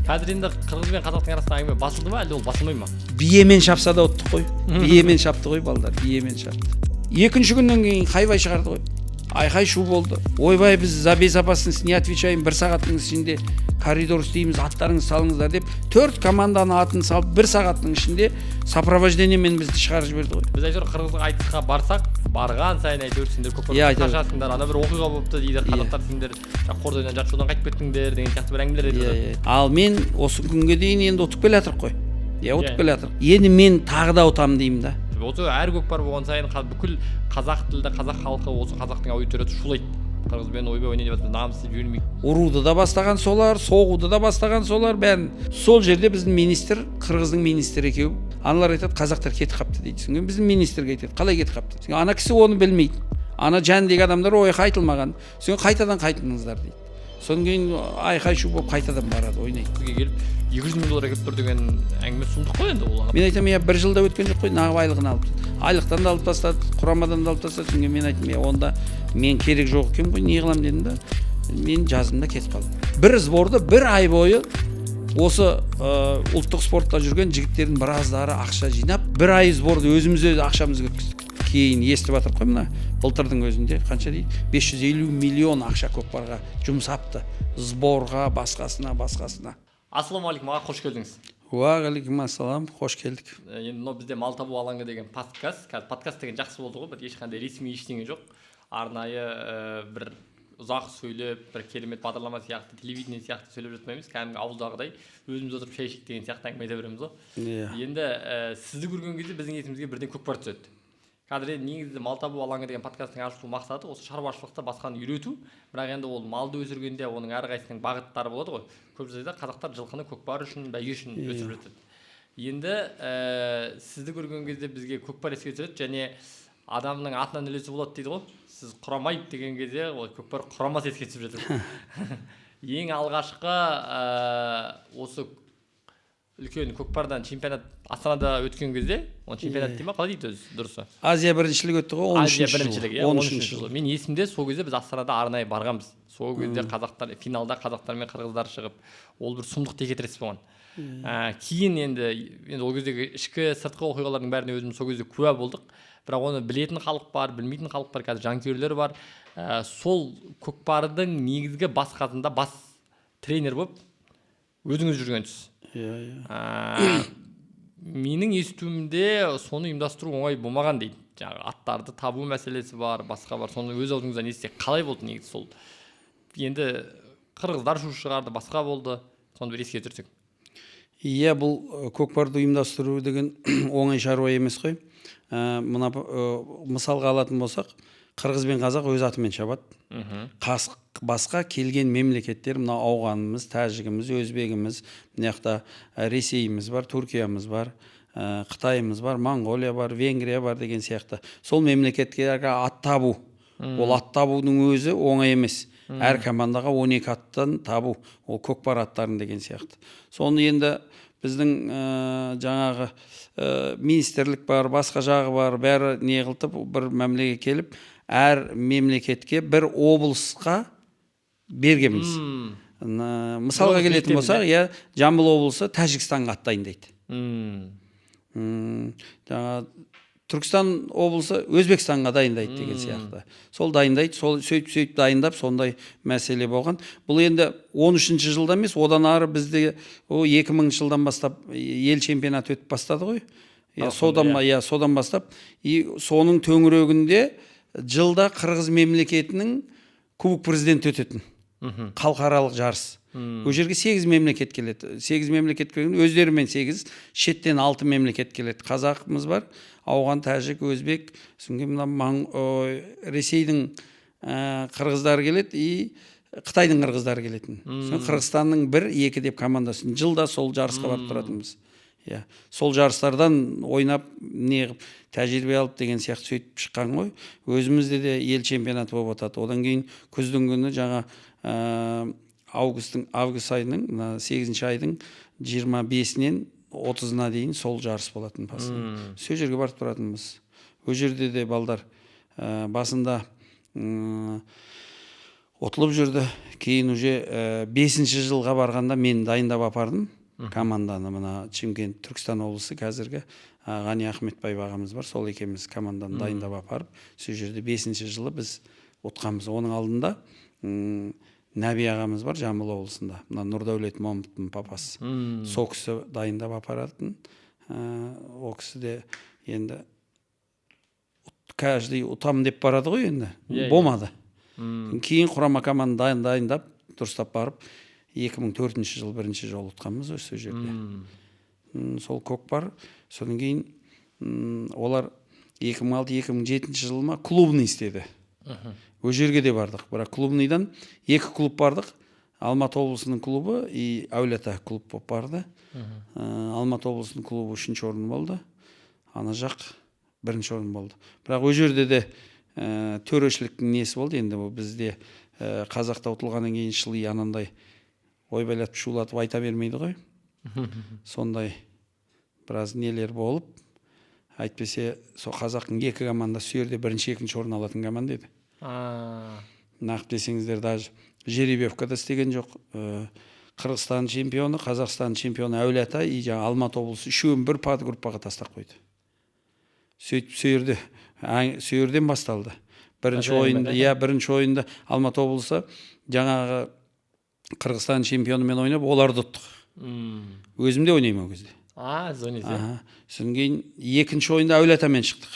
Қазір енді қырғыз бен қазақтың арасында әңгіме басылды ма, әлде ол басылмай ма? Биемен шапса да ұттық қой. Биемен шапты ғой балдар, биемен шапты. Екінші күннен кейін хайвай шығарды ғой, айқай шу болды. Ойбай, біз за безопасность не отвечаем, бір сағаттың ішінде коридор істейміз, аттарыңызды салыңыздар деп, төрт команданың атын салып, бір сағаттың ішінде сопровождениемен бізді шығарып жіберді ғой. Біз әйтеуір қырғызға айтысқа барсақ, барған сайын әйтеуір сендер көкпар Иә, айтады. қашасыңдар, ана бір оқиға болыпты дейді, қазақтар, сендер Қордайдан жарты жолдан қайтып кеттіңдер деген сияқты бір әңгімелер айтып жатады. Иә. Ал мен осы күнге дейін енді ұтып келе жатырмық қой, иә, ұтып келе жатырмық. Енді мен тағы да ұтамын деймін да. Осы әр көкпар болған сайын бүкіл қазақ тілді қазақ халқы, осы қазақтың аудиториясы шулайды: қырғызбен, ойбай, ойнайын деп жатыр, намыс деп жібермейік. Ұруды да бастаған солар, соғуды да бастаған солар, бәрін. Сол жерде біздің министр, қырғыздың министрі екеуі, аналар айтады, қазақтар кетіп қалыпты дейді. Содан кейін біздің министрге айтады, қалай кетіп қалыпты? Содан кейін ана кісі оны білмейді, ана жәндегі адамдар ол жаққа айтылмаған. Содан кейін қайтадан қайтыңыздар дейді. Содан кейін айқай шу болып қайтадан барады, ойнайды. Бізге келіп 200 мың доллар әкеліп тұр деген әңгіме сұмдық қой енді ол. Мен айтамын, иә, бір жылда өткен жоқ қой, нағып айлығын алып, айлықтан да алып тастады, құрамадан да алып тастады. Содан кейін мен айттым, иә, онда мен керек жоқ екен ғой, не қыламын дедім да, мен жаздым да кетіп қалдым. Бір сборды бір ай бойы осы ұлттық спортта жүрген жігіттердің біраздары ақша жинап, бір ай сборды өзіміз өз ақшамызға өткіздік. Кейін естіп жатырмық қой, мына былтырдың өзінде қанша дейді, 550 миллион ақша көкпарға жұмсапты, сборға, басқасына, басқасына. Ассалаумағалейкум, аға, қош келдіңіз. Уағалейкум ассалам, қош келдік. Енді мынау бізде «Мал табу алаңы» деген подкаст. Қазір подкаст деген жақсы болды ғой, бір ешқандай ресми ештеңе жоқ, арнайы бір ұзақ сөйлеп, бір керемет бағдарлама сияқты, телевидение сияқты сөйлеп жатпаймыз, кәдімгі ауыздағыдай өзіміз отырып шай ішейік деген сияқты әңгіме айта береміз ғой. Иә. Енді сізді көрген кезде біздің есімізге бірден көкпар түседі. Қазір енді негізі «Мал табу алаңы» деген подкасттың ашылу мақсаты осы шаруашылықты, басқаны үйрету. Бірақ енді ол малды өсіргенде оның әрқайсысының бағыттары болады ғой. Көп жағдайда қазақтар жылқыны көкпар үшін, бәйге үшін өсіріп жатады. Енді сізді көрген кезде бізге көкпар еске түседі және адамның атынан үлесі болады дейді ғой. Сіз Құрамаев деген кезде ол көкпар құрамасы еске түсіп жатады. Ең алғашқы осы үлкен көкпардан чемпионат Астанада өткен кезде, оны чемпионат дей ма, қалай дейді өзі дұрысы? Азия біріншілігі өтті ғой, он Азия үшінші біріншілігі, жылы. Иә, он он үшінші үшінші жылы. жылы. Мен есімде, сол кезде біз Астанада арнайы барғанбыз. Сол кезде қазақтар финалда, қазақтар мен қырғыздар шығып, ол бір сұмдық текетірес болған. Кейін енді ол кездегі ішкі сыртқы оқиғалардың бәріне өзіміз сол кезде куә болдық. Бірақ оны білетін халық бар, білмейтін халық бар, қазір жанкүйерлер бар. Сол көкпардың негізгі бас қасында бас тренер болып өзіңіз жүргенсіз. Иә. Менің естуімде, соны ұйымдастыру оңай болмаған дейді. Жаңағы аттарды табу мәселесі бар, басқа бар. Соны өз аузыңыздан естісек, қалай болды негізі сол? Енді қырғыздар шу шығарды, басқа болды, соны бір еске түсірсек. Иә, бұл көкпарды ұйымдастыру деген оңай шаруа емес қой. Мына мысалға алатын болсақ, қырғыз бен қазақ өз атымен шабады. Басқа келген мемлекеттер, мына ауғанымыз, тәжігіміз, өзбегіміз, мына жақта Ресейіміз бар, Түркиямыз бар, Қытайымыз бар, Моңғолия бар, Венгрия бар деген сияқты, сол мемлекеттерге ат табу, ол ат табудың өзі оңай емес. Әр командаға 12 аттан табу, ол көкпар аттарын деген сияқты. Соны енді біздің жаңағы министрлік бар, басқа жағы бар, бәрі не қылтып, бір мәмілеге келіп, әр мемлекетке бір облысқа бергенбіз. Мысалға Облыс келетін бекітеміз, болсақ, иә, Жамбыл облысы Тәжікстанға ат дайындайды. Жаңа Түркістан облысы Өзбекстанға дайындайды деген сияқты. Сол дайындайды, сол сөйтіп сөйтіп дайындап, сондай мәселе болған. Бұл енді 13 жылда емес, одан ары бізде о 2000 жылдан бастап ел чемпионаты өтіп бастады ғой. Иә, содан Қазақстанда, иә, содан бастап и соның төңірегінде жылда Қырғыз мемлекетінің кубок президенті өтетін. Халықаралық жарыс. Ол жерге сегіз мемлекет келеді. Сегіз мемлекет келген, өздерімен сегіз, шеттен алты мемлекет келеді. Қазақымыз бар, ауған, тәжік, өзбек, содан кейін мына ой, Ресейдің қырғыздары келеді и Қытайдың қырғыздары келетін. Содан Қырғызстанның бір, екі деп командасын жылда сол жарысқа барып тұратынбыз. Иә, сол жарыстардан ойнап, не қылып, тәжірибе алып деген сияқты, сөйтіп шыққан ғой. Өзімізде де ел чемпионаты болып жатады. Одан кейін күздің күні жаңа августтың, август айының, мына сегізінші айдың 25-інен 30-ына дейін сол жарыс болатын постоянно. Сол жерге барып тұратынбыз. Ол жерде де балдар басында Ұтылып жүрді. Кейін уже бесінші жылға барғанда мен дайындап апардым команданы. Мына Шымкент, Түркістан облысы қазіргі, Ғани Ахметбаев ағамыз бар, сол екеуміз команданы дайындап апарып, сол жерде бесінші жылы біз ұтқанбыз. Оның алдында Нәби ағамыз бар Жамбыл облысында, мына Нұрдәулет Момыттың папасы, сол кісі дайындап апаратын. Ол кісі де енді каждый ұтамын деп барады ғой енді. Иә, иә. Болмады. Кейін құрама команда дайындап, дұрыстап барып, 2004 жыл бірінші жолы ұтқанбыз осы жерде. Сол көкпар. Содан кейін олар 2006-2007 жылы ма, клубный істеді. Ол жерге де бардық, бірақ клубныйдан екі клуб бардық: Алматы облысының клубы и Әулиеата клуб болып барды. Алматы облысының клубы үшінші орын болды, ана жақ бірінші орын болды. Бірақ ол жерде де төрешіліктің несі болды енді. Бұл бізде қазақта ұтылғаннан кейін шыли анандай ойбайлатып, шулатып айта бермейді ғой. Сондай біраз нелер болып, әйтпесе сол қазақтың екі командасы сол жерде бірінші, екінші орын алатын команда еді. Нақты десеңіздер, даже жеребьевка да істеген жоқ. Қырғызстан чемпионы, Қазақстан чемпионы, Әулиеата и жаңағы Алматы облысы, үшеуін бір подгруппаға тастап қойды. Сөйтіп сол жерде сол жерден басталды бірінші Әжайып. ойында. Иә? Иә, бірінші ойында Алматы облысы жаңағы Қырғызстан чемпионымен ойнап, оларды ұттық. Өзім де ойнаймын ол кезде. А, сіз ойнайсыз, иә? Аха. Содан кейін екінші ойында Әулиеатамен шықтық.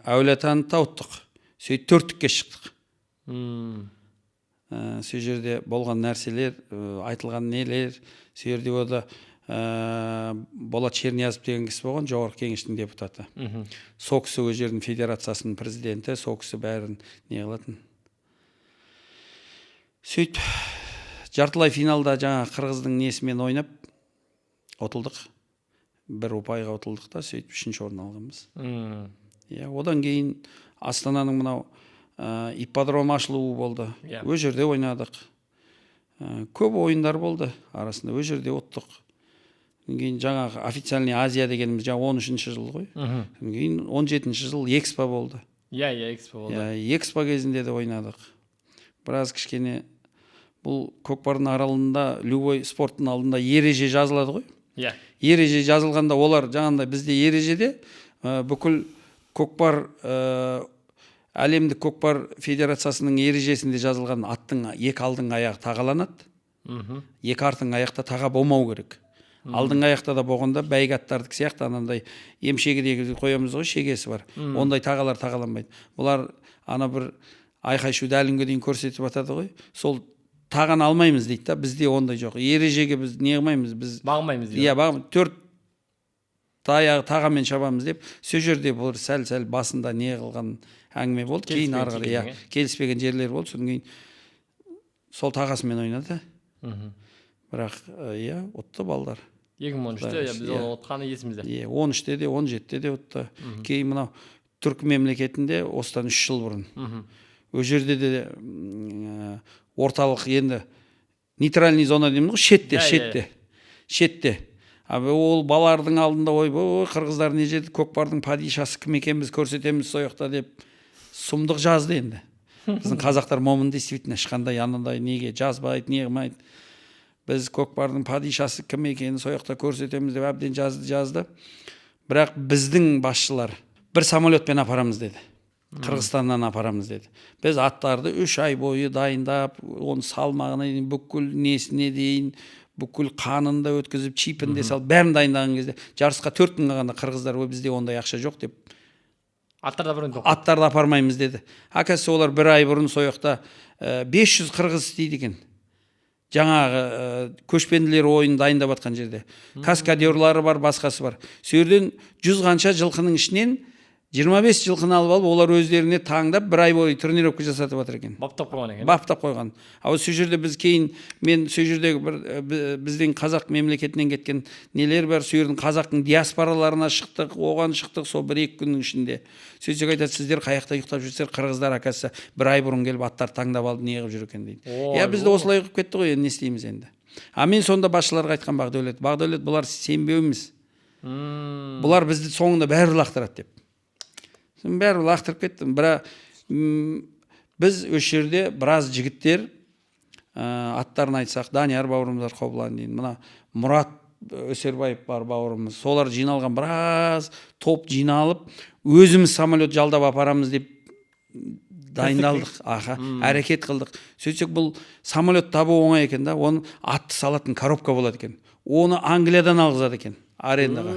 Әулиеатаны да ұттық. Сөйтіп төрттікке шықтық. Сол жерде болған нәрселер, айтылған нелер, сол жерде ода Болат Шерниязов деген кісі болған, Жоғарғы Кеңестің депутаты. Сол кісі ол жердің федерациясының президенті, сол кісі бәрін не қылатын. Сөйтіп жартылай финалда жаңа қырғыздың несімен ойнап ұтылдық, бір ұпайға ұтылдық та, сөйтіп үшінші орын алғанбыз. Иә, одан кейін Астананың мынау ипподром ашылуы болды. Ол жерде ойнадық. Көп ойындар болды арасында, ол жерде ұттық. Одан кейін жаңағы официальный Азия дегеніміз жаңа 13-жыл ғой. Одан кейін 17-жыл Экспо болды. Иә, Экспо болды. Иә, Экспо кезінде де ойнадық біраз кішкене. Бұл көкпардың аралында любой спорттың алдында ереже жазылады ғой. Ереже жазылғанда олар жаңағындай бізде ережеде бүкіл көкпар, әлемдік көкпар федерациясының ережесінде жазылған: аттың екі алдыңғы аяғы тағаланады, екі артыңғы аяқта таға болмау керек. Алдыңғы аяқта да болғанда, бәйге аттардікі сияқты анандай емшегідегі қоямыз ғой, шегесі бар, ондай тағалар тағаланбайды. Бұлар ана бір айқай шуды әлі күнге дейін көрсетіп жатады ғой, сол тағаны алмаймыз дейді да. Бізде ондай жоқ, ережеге біз не қылмаймыз, біз Бағынбаймыз дейді. Иә, төрт аяғы тағамен шабамыз деп. Сол жерде бұл сәл сәл басында не қылған әңгіме болды. Кейін ары қарай, иә, келіспеген жерлер болды. Содан кейін сол тағасымен ойнады. Бірақ иә, ұтты балдар. 2013-те, иә, біз Иә. оны ұтқаны есімізде. Иә, 13-те де, 17-те де ұтты. Кейін мынау түркі мемлекетінде осыдан 3 жыл бұрын, ол жерде де орталық, енді нейтральный зона дейміз ғой, шетте. Иә, иә, Шетте, а ол балалардың алдында: «Ойбой, қырғыздар не жерде, көкпардың падишасы кім екенін біз көрсетеміз сол жақта», – деп сұмдық жазды. Енді біздің қазақтар момын, действительно, ешқандай анандай неге жазбайды, не қылмайды. «Біз көкпардың падишасы кім екенін сол жақта көрсетеміз», – деп әбден жазды, жазды. Бірақ біздің басшылар бір самолетпен апарамыз деді, Қырғызстаннан апарамыз деді. Біз аттарды 3 ай бойы дайындап, оның салмағына дейін, бүкіл несіне дейін, бүкіл қанын да өткізіп, чипін де салып, бәрін дайындаған кезде, жарысқа 4 күн қалғанда қырғыздар: «Ой, бізде ондай ақша жоқ», – деп. Аттарды апармайды. «Аттарды апармаймыз», – деді. Оказывается, олар бір ай бұрын сол жақта 500 қырғыз істейді екен жаңағы көшпенділер ойынын дайындап жатқан жерде, каскадерлары бар, басқасы бар. Сол жерден жүз қанша жылқының ішінен 25 жылқыны алып алып, олар өздеріне таңдап, бір ай бойы тренировка жасатып жатыр екен. Баптап қойған екен. Баптап қойған. А вот сол жерде біз кейін, мен сол жердегі бір бізден қазақ мемлекетінен кеткен нелер бар, сол жердің қазақтың диаспораларына шықтық, оған шықтық сол бір екі күннің ішінде. Сөйтсек айтады: «Сіздер қай жақта ұйықтап жүрсіздер? Қырғыздар, оказывается, бір ай бұрын келіп, аттарды таңдап алып, не қылып жүр екен», – дейді. Иә, бізді осылай қылып кетті ғой, енді не істейміз енді? А мен сонда басшыларға айтқан: «Бақдәулет, Бақдәулет, бұлар сенбеуіміз, бұлар бізді соңында бәрібір лақтырады», – деп. Сосын бәрібір лақтырып кетті. Бірақ Біз осы жерде біраз жігіттер, аттарын айтсақ, Данияр бауырымыз бар, Қобылан дейін, мына Мұрат Өсербаев бар бауырымыз, солар жиналған, біраз топ жиналып, өзіміз самолет жалдап апарамыз деп дайындалдық, аха, әрекет қылдық. Сөйтсек, бұл самолет табу оңай екен да, оны атты салатын коробка болады екен, оны Англиядан алғызады екен арендаға.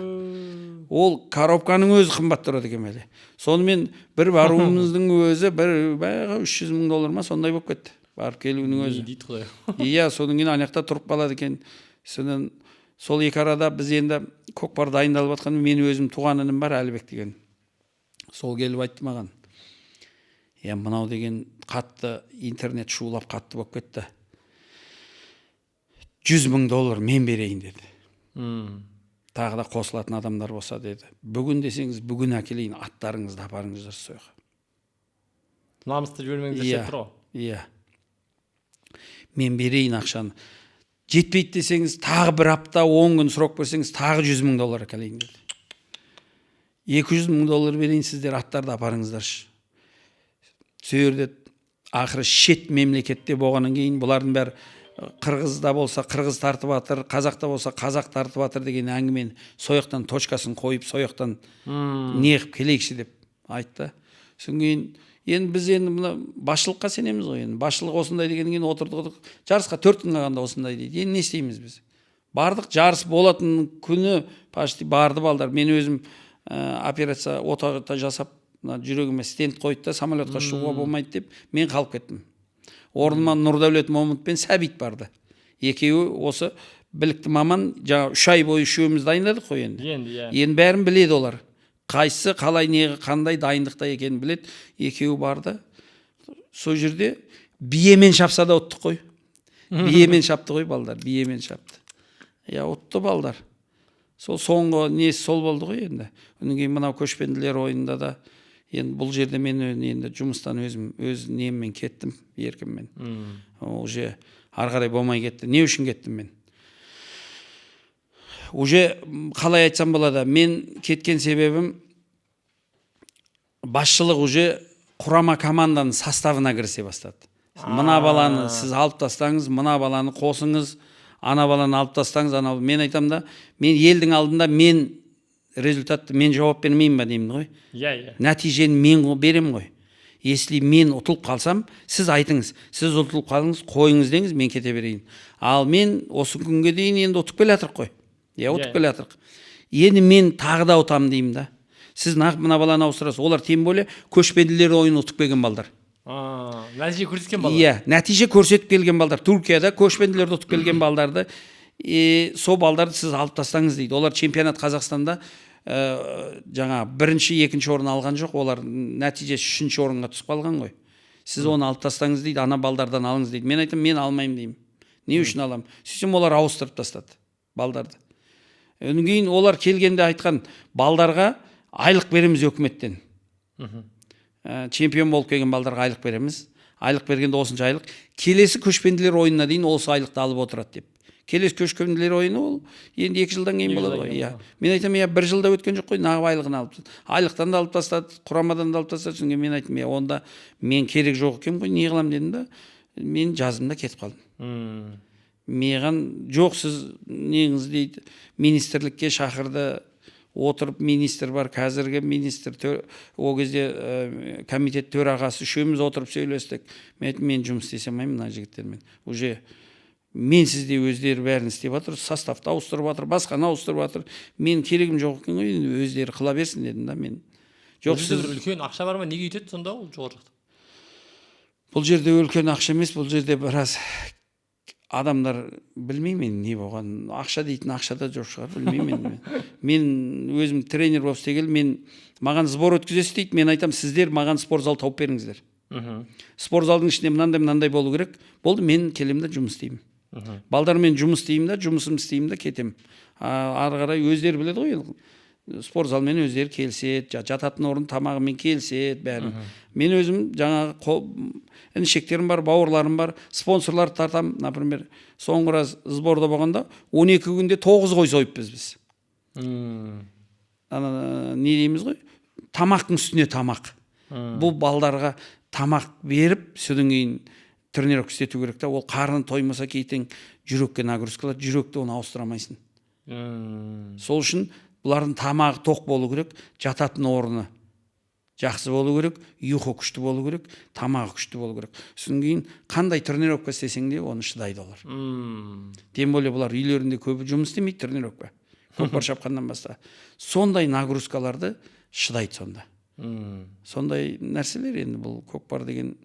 Ол коробканың өзі қымбат тұрады екен бәле. Сонымен бір баруымыздың өзі бір баяғы 300 000 доллар ма, сондай болып кетті барып келуінің өзі. Не дейді, құдай? Иә, содан кейін ана жақта тұрып қалады екен. Содан сол екі арада біз енді көкпар дайындалып жатқан, мен өзім туған інім бар, Әлібек деген, сол келіп айтты маған: «Иә, мынау деген қатты интернет шулап, қатты болып кетті, 100 000 доллар мен берейін», – деді. «Тағы да қосылатын адамдар болса, – деді, – бүгін десеңіз, бүгін әкелейін, аттарыңызды апарыңыздар сол жаққа». Намысты жібермеңіздер деп тұр ғой. Иә, мен берейін ақшаны, жетпейді десеңіз, тағы бір апта, 10 күн срок берсеңіз, тағы 100 000 доллар әкелейін деді. 200 000 доллар берейін, сіздер аттарды апарыңыздаршы. Сол жерде ақыры шет мемлекетте болғаннан кейін, бұлардың бәрі қырғызда болса, қырғыз тартып жатыр, қазақта болса, қазақ тартып жатыр деген әңгімені сол жақтан точкасын қойып, сол жақтан не қылып келейікші деп айтты. Содан кейін енді біз енді мына басшылыққа сенеміз ғой. Енді басшылық осындай дегеннен кейін отырдық. Жарысқа 4 күн қалғанда осындай дейді, енді не істейміз? Біз бардық, жарыс болатын күні почти барды балдар. Мен өзім операция, ота жасап, мына жүрегіме стент қойды да, самолетқа ұшуға болмайды деп, мен қалып кеттім. Орныма Нұрдәулет Момыт пен Сәбит барды, екеуі осы білікті маман. Жаңа 3 ай бойы үшеуміз дайындадық қой енді. Енді, иә. Енді бәрін біледі олар, қайсысы қалай, не қандай дайындықта екенін біледі. Екеуі барды. Сол жерде биемен шапса да ұттық қой. Биемен шапты ғой балдар, биемен шапты, иә, ұтты балдар. Сол соңғы несі сол болды ғой енді. Одан кейін мынау көшпенділер ойынында да енді бұл жерде мен енді жұмыстан өзім өз неммен кеттім, еркіммен. Уже ары қарай болмай кетті. Не үшін кеттім мен уже, қалай айтсам болады, мен кеткен себебім, басшылық уже құрама команданың составына кірісе бастады. Мына баланы сіз алып тастаңыз, мына баланы қосыңыз, ана баланы алып тастаңыз, ана. Мен айтамын да, мен елдің алдында мен результатты мен жауап бермеймін ба деймін ғой. иә иә Нәтижені мен беремін ғой. Если мен ұтылып қалсам, сіз айтыңыз: «Сіз ұтылып қалдыңыз, қойыңыз», – деңіз, мен кете берейін. Ал мен осы күнге дейін енді ұтып келе жатырық қой, иә, ұтып келе жатырық. Енді мен тағы да ұтамын деймін да. Сіз нағып мына баланы ауыстырасыз? Олар тем более көшпенділер ойынын ұтып келген балдар. Нәтиже көрсеткен балалар. Иә, нәтиже көрсетіп келген балдар, Түркияда көшпенділерді ұтып келген балдарды, сол балдарды сіз алып тастаңыз дейді. Олар чемпионат Қазақстанда жаңа бірінші, екінші орын алған жоқ, олар нәтижесі үшінші орынға түсіп қалған ғой. Сіз оны алып тастаңыз дейді, ана балдардан алыңыз дейді. Мен айтамын, мен алмаймын деймін. Не үшін аламын? Сөйтсем, олар ауыстырып тастады балдарды. Одан кейін олар келгенде айтқан: балдарға айлық береміз өкіметтен, чемпион болып келген балдарға айлық береміз, айлық бергенде осынша айлық, келесі көшпенділер ойынына дейін осы айлықты алып отырады деп. Келесі көшпенділер ойыны ол енді 2 жылдан кейін 2 болады жылдан ғой. кейін. Иә, мен айтамын, иә, бір жылда өткен жоқ қой, нағып айлығын алып, айлықтан да алып тастады, құрамадан да алып тастады. Содан кейін мен айттым: иә, онда мен керек жоқ екенмін ғой, не қыламын дедім да, мен жаздым да, кетіп қалдым. Маған: «Жоқ, сіз неңіз», – дейді. Министрлікке шақырды отырып, министр бар, қазіргі министр, ол кезде комитет төрағасы, үшеуміз отырып сөйлестік. Мен айттым: мен жұмыс істесе алмаймын мына жігіттермен уже, менсіз де өздері бәрін істеп жатыр, составты ауыстырып жатыр, басқаны ауыстырып жатыр, мен керегім жоқ екен ғой, енді өздері қыла берсін дедім да мен. Жоқ, Жоқ, сіз сіз бір үлкен ақша бар ма, неге өйтеді сонда ол жоғары жақта? Бұл жерде үлкен ақша емес, бұл жерде біраз адамдар, білмеймін енді не болған, ақша дейтін ақша да жоқ шығар, білмеймін енді. Мен өзім тренер болып істегелі, мен маған сбор өткізесіз дейді, мен айтамын: сіздер маған спортзал тауып беріңіздер, спортзалдың ішінде мынандай мынандай болу керек болды, мен келемін да, жұмыс істеймін, балдармен жұмыс істеймін да, жұмысымды істеймін да, кетемін. Ары қарай өздері біледі ғой енді, спортзалмен өздері келіседі, жататын орын, тамағымен келіседі, бәрін. Мен өзім жаңағы інішектерім бар, бауырларым бар, спонсорларды тартамын. Например, соңғы раз сборда болғанда 12 күнде тоғыз қой сойыппыз біз. Ана не дейміз ғой, тамақтың үстіне тамақ. Бұл балдарға Тамақ беріп, содан кейін тренировка істету керек та. Ол қарны тоймаса, кейтен жүрекке нагрузка алады, жүректі оны ауыстыра алмайсың. Сол үшін бұлардың тамағы тоқ болу керек, жататын орны жақсы болу керек, ұйқы күшті болу керек, тамағы күшті болу керек. Содан кейін қандай тренировка істесең де, оны шыдайды олар. Тем более бұлар үйлерінде көбі жұмыс істемейді, тренировка, көкпар шапқаннан басқа сондай нагрузкаларды шыдайды сонда. Сондай нәрселер енді, бұл көкпар деген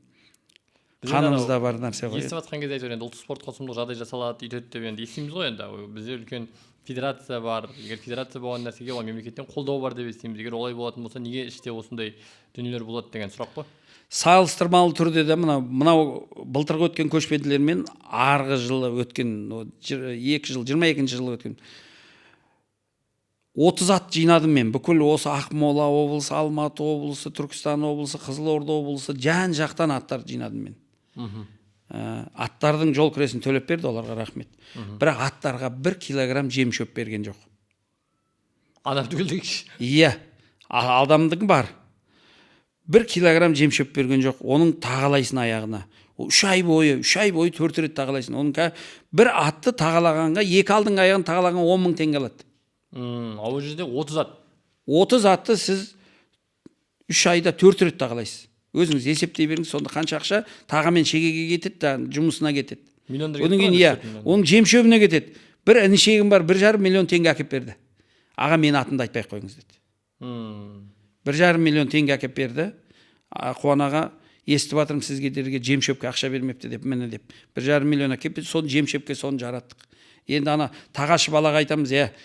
Біз енді анау қанымызда бар нәрсе ғой. Естіп жатқан кезде әйтеуір енді ұлттық спортқа сұмдық жағдай жасалады, өйтеді деп енді естиміз ғой. Енді бізде үлкен федерация бар. Егер федерация болған нәрсеге, оған мемлекеттен қолдау бар деп естиміз. Егер олай болатын болса, неге іште осындай дүниелер болады деген сұрақ қой. Салыстырмалы түрде де мынау былтырғы өткен көшпенділер мен арғы жылы өткен, 2 жыл, 22-жылы өткен, 30 ат жинадым мен. Бүкіл осы Ақмола облысы, Алматы облысы, Түркістан облысы, Қызылорда облысы, жан жақтан аттарды жинадым мен. Аттардың жол кіресін төлеп берді, оларға рахмет. Бірақ аттарға 1 килограмм жем шөп берген жоқ. Адам түгел дегенші. Иә, адамдың бар, 1 килограмм жем шөп берген жоқ. Оның тағалайсың аяғына. Ол 3 ай бойы төрт рет тағалайсың. Оның бір атты тағалағанға, екі алдыңғы аяғын тағалағанға 10 000 теңге алады. Ал ол жерде 30 ат. 30 атты сіз 3 айда төрт рет тағалайсыз. Өзіңіз есептей беріңіз, сонда қанша ақша таға мен шегеге кетеді да, жұмысына кетеді. Миллиондар Одан кетті кейін ғой, иә, 3-4 миллион. Оның жем шөбіне кетеді. Бір інішегім бар, 1,5 миллион теңге әкеліп берді. «Аға, менің атымды айтпай ақ қойыңыз», – деді. 1,5 миллион теңге әкеліп берді. «Қуан аға, естіп жатырмын, сізге дерге жем шөпке ақша бермепті деп, міне», – деп 1,5 миллион әкеліп берді. Соны жем шөпке, соны жараттық. Енді ана тағашы балаға айтамыз: «Иә,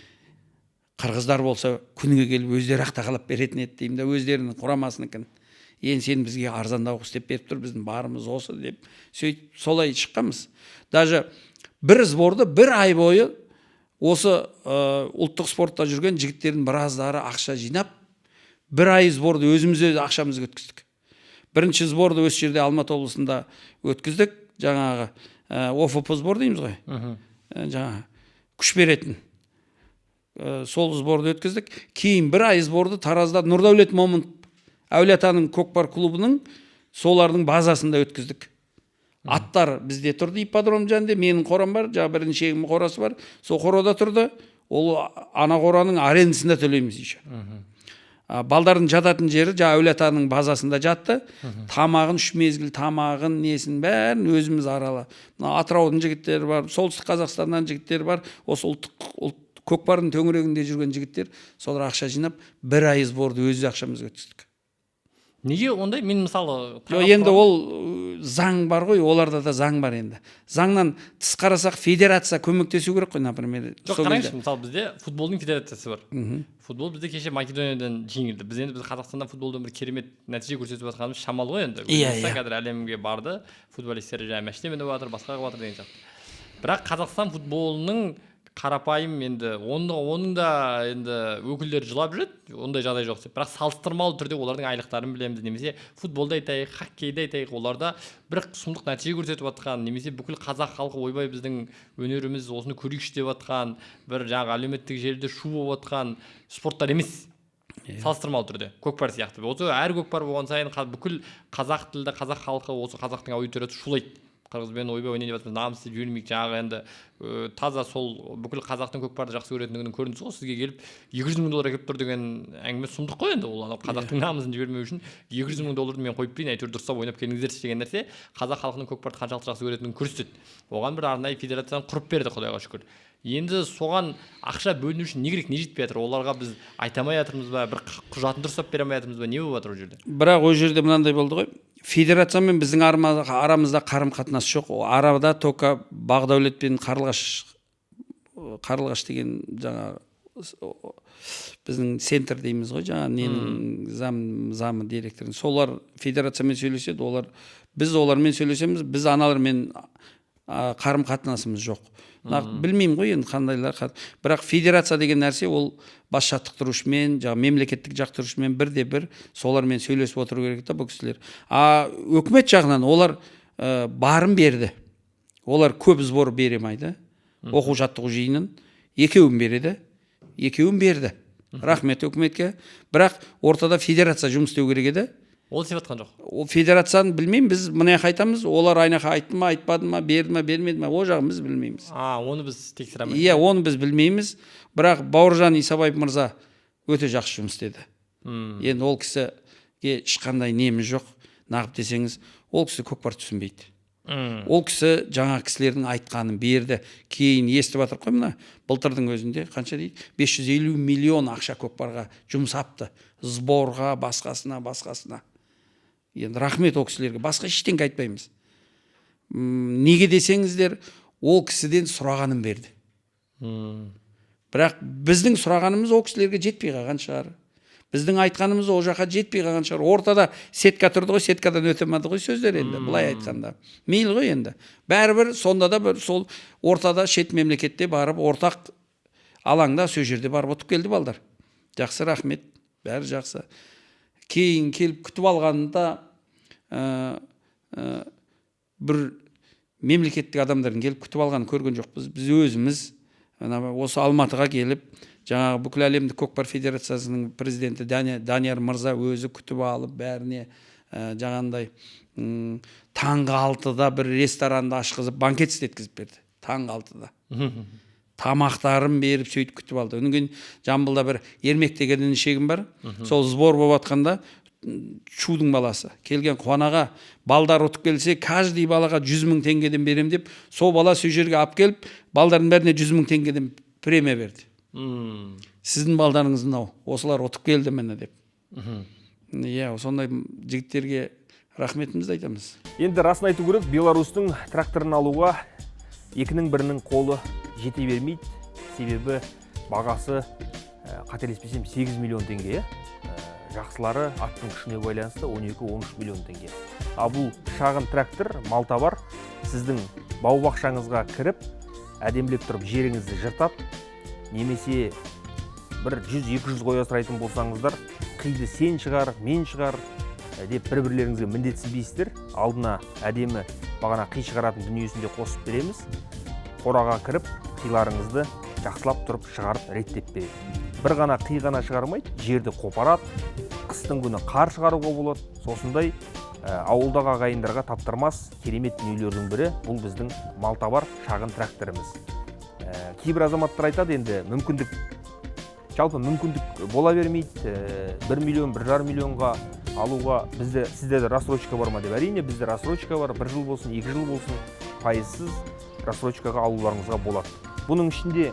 қырғыздар болса, күніге келіп өздері ақ тағалап беретін еді», – деймін да, өздерінің құрамасыныкін. «Енді сен бізге арзандау істеп беріп тұр, біздің барымыз осы», – деп, сөйтіп солай шыққанбыз. Даже бір сборды бір ай бойы осы ұлттық спортта жүрген жігіттердің біраздары ақша жинап, бір ай сборды өзіміз өз ақшамызға өткіздік. Бірінші сборды осы жерде, Алматы облысында өткіздік. Жаңағы ОФП сбор дейміз ғой. Жаңағы күш беретін. Сол сборды өткіздік. Кейін бір ай сборды Таразда Нұрдәулет Момын, Әулиеатаның көкпар клубының, солардың базасында өткіздік. Аттар бізде тұрды, ипподром жанында менің қорам бар, жаңағы біріншегімнің қорасы бар, сол қорада тұрды. Ол ана қораның арендасын да төлейміз еще. Балдардың жататын жері жаңағы Әулиеатаның базасында жатты. Тамағын, үш мезгіл тамағын, несін, бәрін өзіміз арала. Мына Атыраудың жігіттері бар, Солтүстік Қазақстаннан жігіттер бар, осы ұлттық ұлт көкпардың төңірегінде жүрген жігіттер, солар ақша жинап, бір ай сборды өз ақшамызға өткіздік. Неге ондай? Мен мысалы Жоқ, енді ол заң бар ғой, оларда да заң бар. Енді заңнан тыс қарасақ, федерация көмектесу керек қой, например. Жоқ, сол қараңызшы, кезде. Мысалы, бізде футболдың федерациясы бар. Футбол бізде кеше Македониядан жеңілді. Біз енді, біз Қазақстанда футболдан бір керемет нәтиже көрсетіп жатқанымыз шамалы ғой енді. Иә, Өзбекстан иә. қазір әлемге барды, футболисттер жаңағы машина мініп жатыр, басқа қылып жатыр деген сияқты. Бірақ Қазақстан футболының қарапайым енді оның да енді өкілдері жылап жүреді, ондай жағдай жоқ деп. Бірақ салыстырмалы түрде олардың айлықтарын білеміз, немесе футболды айтайық, хоккейді айтайық, оларда бір сұмдық нәтиже көрсетіп жатқан немесе бүкіл қазақ халқы «Ойбай, біздің өнеріміз, осыны көрейікші» деп жатқан, бір жаңағы әлеуметтік желіде шу болып жатқан спорттар емес. Салыстырмалы түрде көкпар сияқты. Осы әр көкпар болған сайын бүкіл қазақ тілді қазақ халқы, осы қазақтың аудиториясы шулайды. Қырғызбен, ойбай, ойнайын деп жатырмыз, намыс деп жібермейік. Жаңағы енді таза сол бүкіл қазақтың көкпарды жақсы көретіндігінің көрінісі ғой. Сізге келіп 200 000 доллар әкеліп тұр деген әңгіме сұмдық қой енді. Ол анау қазақтың намысын жібермеу үшін 200 000 долларды мен қойып берейін, әйтеуір дұрыстап ойнап келіңіздерші деген нәрсе қазақ халқының көкпарды қаншалықты жақсы көретінін көрсетеді. Оған бір арнайы федерацияны құрып берді, құдайға шүкір. Енді соған ақша бөліну үшін не керек, не жетпей жатыр оларға? Біз айта алмай жатырмыз ба, бір құжатын дұрыстап бере алмай жатырмыз ба, не болып жатыр ол жерде? Бірақ ол жерде мынандай болды ғой: федерациямен біздің арамызда қарым қатынас жоқ. О, арада только Бағдәулет пен Қарлығаш, Қарлығаш деген жаңағы біздің центр дейміз ғой, жаңағы ненің замы директорының, солар федерациямен сөйлеседі. Олар, біз олармен сөйлесеміз, біз аналармен қарым қатынасымыз жоқ. Нақты білмеймін ғой енді қандайлар. Бірақ федерация деген нәрсе ол бас жаттықтырушымен, жаңағы мемлекеттік жаттықтырушымен бірде бір солармен сөйлесіп отыру керек та бұл кісілер. А өкімет жағынан олар барын берді. Олар көп сбор бере алмайды, оқу жаттығу жиынын екеуін береді, екеуін берді, рахмет өкіметке. Бірақ ортада федерация жұмыс істеу керек еді. Ол істеп жатқан жоқ. Ол федерацияны білмеймін, біз мына жаққа айтамыз, олар ана жаққа айтты ма, айтпады ма, берді ма, бермеді ма, ол жағын біз білмейміз. А, оны біз тексере алмаймыз. Иә, оны біз білмейміз, бірақ Бауыржан Исабаев мырза өте жақсы жұмыс істеді. Енді ол кісіге ешқандай неміз жоқ, нағып десеңіз, ол кісі көкпар түсінбейді. Ол кісі жаңа кісілердің айтқанын берді. Кейін естіп жатыр қой, мына былтырдың өзінде қанша дейді, 550 миллион ақша көкпарға жұмсапты, сборға, басқасына, басқасына. Енді рахмет ол кісілерге, басқа ештеңке айтпаймыз. Неге десеңіздер, ол кісіден сұрағанын берді. Бірақ біздің сұрағанымыз ол кісілерге жетпей қалған шығар, біздің айтқанымыз ол жаққа жетпей қалған шығар. Ортада сетка тұрды ғой, сеткадан өте алмады ғой сөздер енді, былай айтқанда. Мейлі ғой енді, бәрібір сонда да бір сол ортада, шет мемлекетте барып, ортақ алаңда, сол жерде барып ұтып келді балдар. Жақсы, рахмет, бәрі жақсы. Кейін келіп күтіп алғанда бір мемлекеттік адамдардың келіп күтіп алғанын көрген жоқпыз. Біз өзіміз ана осы Алматыға келіп, жаңағы Бүкіл әлемдік көкпар федерациясының президенті Данияр мырза өзі күтіп алып, бәріне жаңағындай таңғы 6-да бір ресторанды ашқызып, банкет істеткізіп берді. Таңғы 6-да тамақтарын беріп, сөйтіп күтіп алды. Одан кейін Жамбылда бір Ермек деген інішегім бар. Сол сбор болып жатқанда Чудың баласы келген, Қуанаға балдар ұтып келсе, каждый балаға 100 000 теңгеден берем деп, сол бала сол жерге алып келіп, балдардың бәріне 100 000 теңгеден премия берді. Сіздің балдарыңыз мынау, осылар ұтып келді міне деп. Иә, сондай жігіттерге рахметімізді айтамыз. Енді расын айту керек, Беларусьтың тракторын алуға екінің бірінің қолы жете бермейді, себебі бағасы, қателеспесем, 8 миллион теңге, иә? Жақсылары аттың күшіне байланысты 12-13 миллион теңге. Ал бұл шағын трактор малтабар сіздің бау бақшаңызға кіріп, әдемілеп тұрып жеріңізді жыртады, немесе бір 100-200 қой асырайтын болсаңыздар, қиды сен шығар, мен шығар деп бір бірлеріңізге міндетсінбейсіздер. Алдына әдемі бағана қи шығаратын дүниесін де қосып береміз. Қораға кіріп, қиларыңызды жақсылап тұрып шығарып, реттеп береді. Бір ғана қи ғана шығармайды, жерді қопарады, қыстың күні қар шығаруға болады. Сосындай ауылдағы ағайындарға таптырмас керемет дүниелердің бірі бұл біздің малтабар шағын тракторымыз. Кейбір азаматтар айтады, енді мүмкіндік, жалпы мүмкіндік бола бермейді, 1 миллион, 1,5 миллионға алуға. Бізде, сіздерде рассрочка бар ма деп. Әрине, бізде рассрочка бар, бір жыл болсын, 2 жыл болсын, пайызсыз рассрочкаға алуларыңызға болады. Бұның ішінде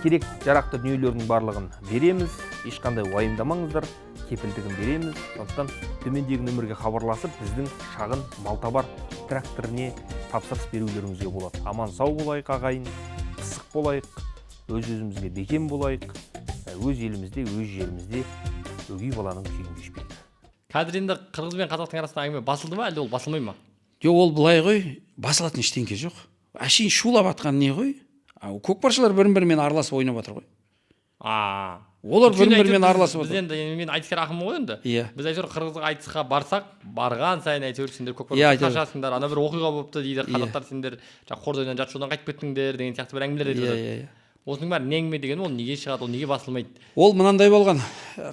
керек жарақты дүниелердің барлығын береміз, ешқандай уайымдамаңыздар, кепілдігін береміз. Сондықтан төмендегі нөмірге хабарласып, біздің шағын малтабар тракторіне тапсырыс берулеріңізге болады. Аман сау болайық, ағайын, пысық болайық, өз өзімізге бекем болайық, өз елімізде, өз жерімізде өгей баланың күйін кешпейік. Қазір енді қырғыз бен қазақтың арасында әңгіме басылды ма, әлде ол басылмай ма? Жоқ, ол былай ғой, басылатын ештеңке жоқ. Әшейін шулап жатқан не ғой? Көкпаршылар бірін бірімен араласып ойнап жатыр ғой. Олар Өйткені бірін бірімен әйтеуір араласып біз жатыр. енді мен айтыскер ақынмын ғой енді. Біз әйтеуір қырғызға айтысқа барсақ, барған сайын әйтеуір сендер көкпар қашасыңдар, ана бір оқиға болыпты дейді, қазақтар сендер жаңағы Қордайдан жарты жолдан қайтып кеттіңдер деген сияқты бір әңгімелер айтып жатады. иә иә Осының бәрі не әңгіме деген, ол неге шығады, ол неге басылмайды? Ол мынандай болған: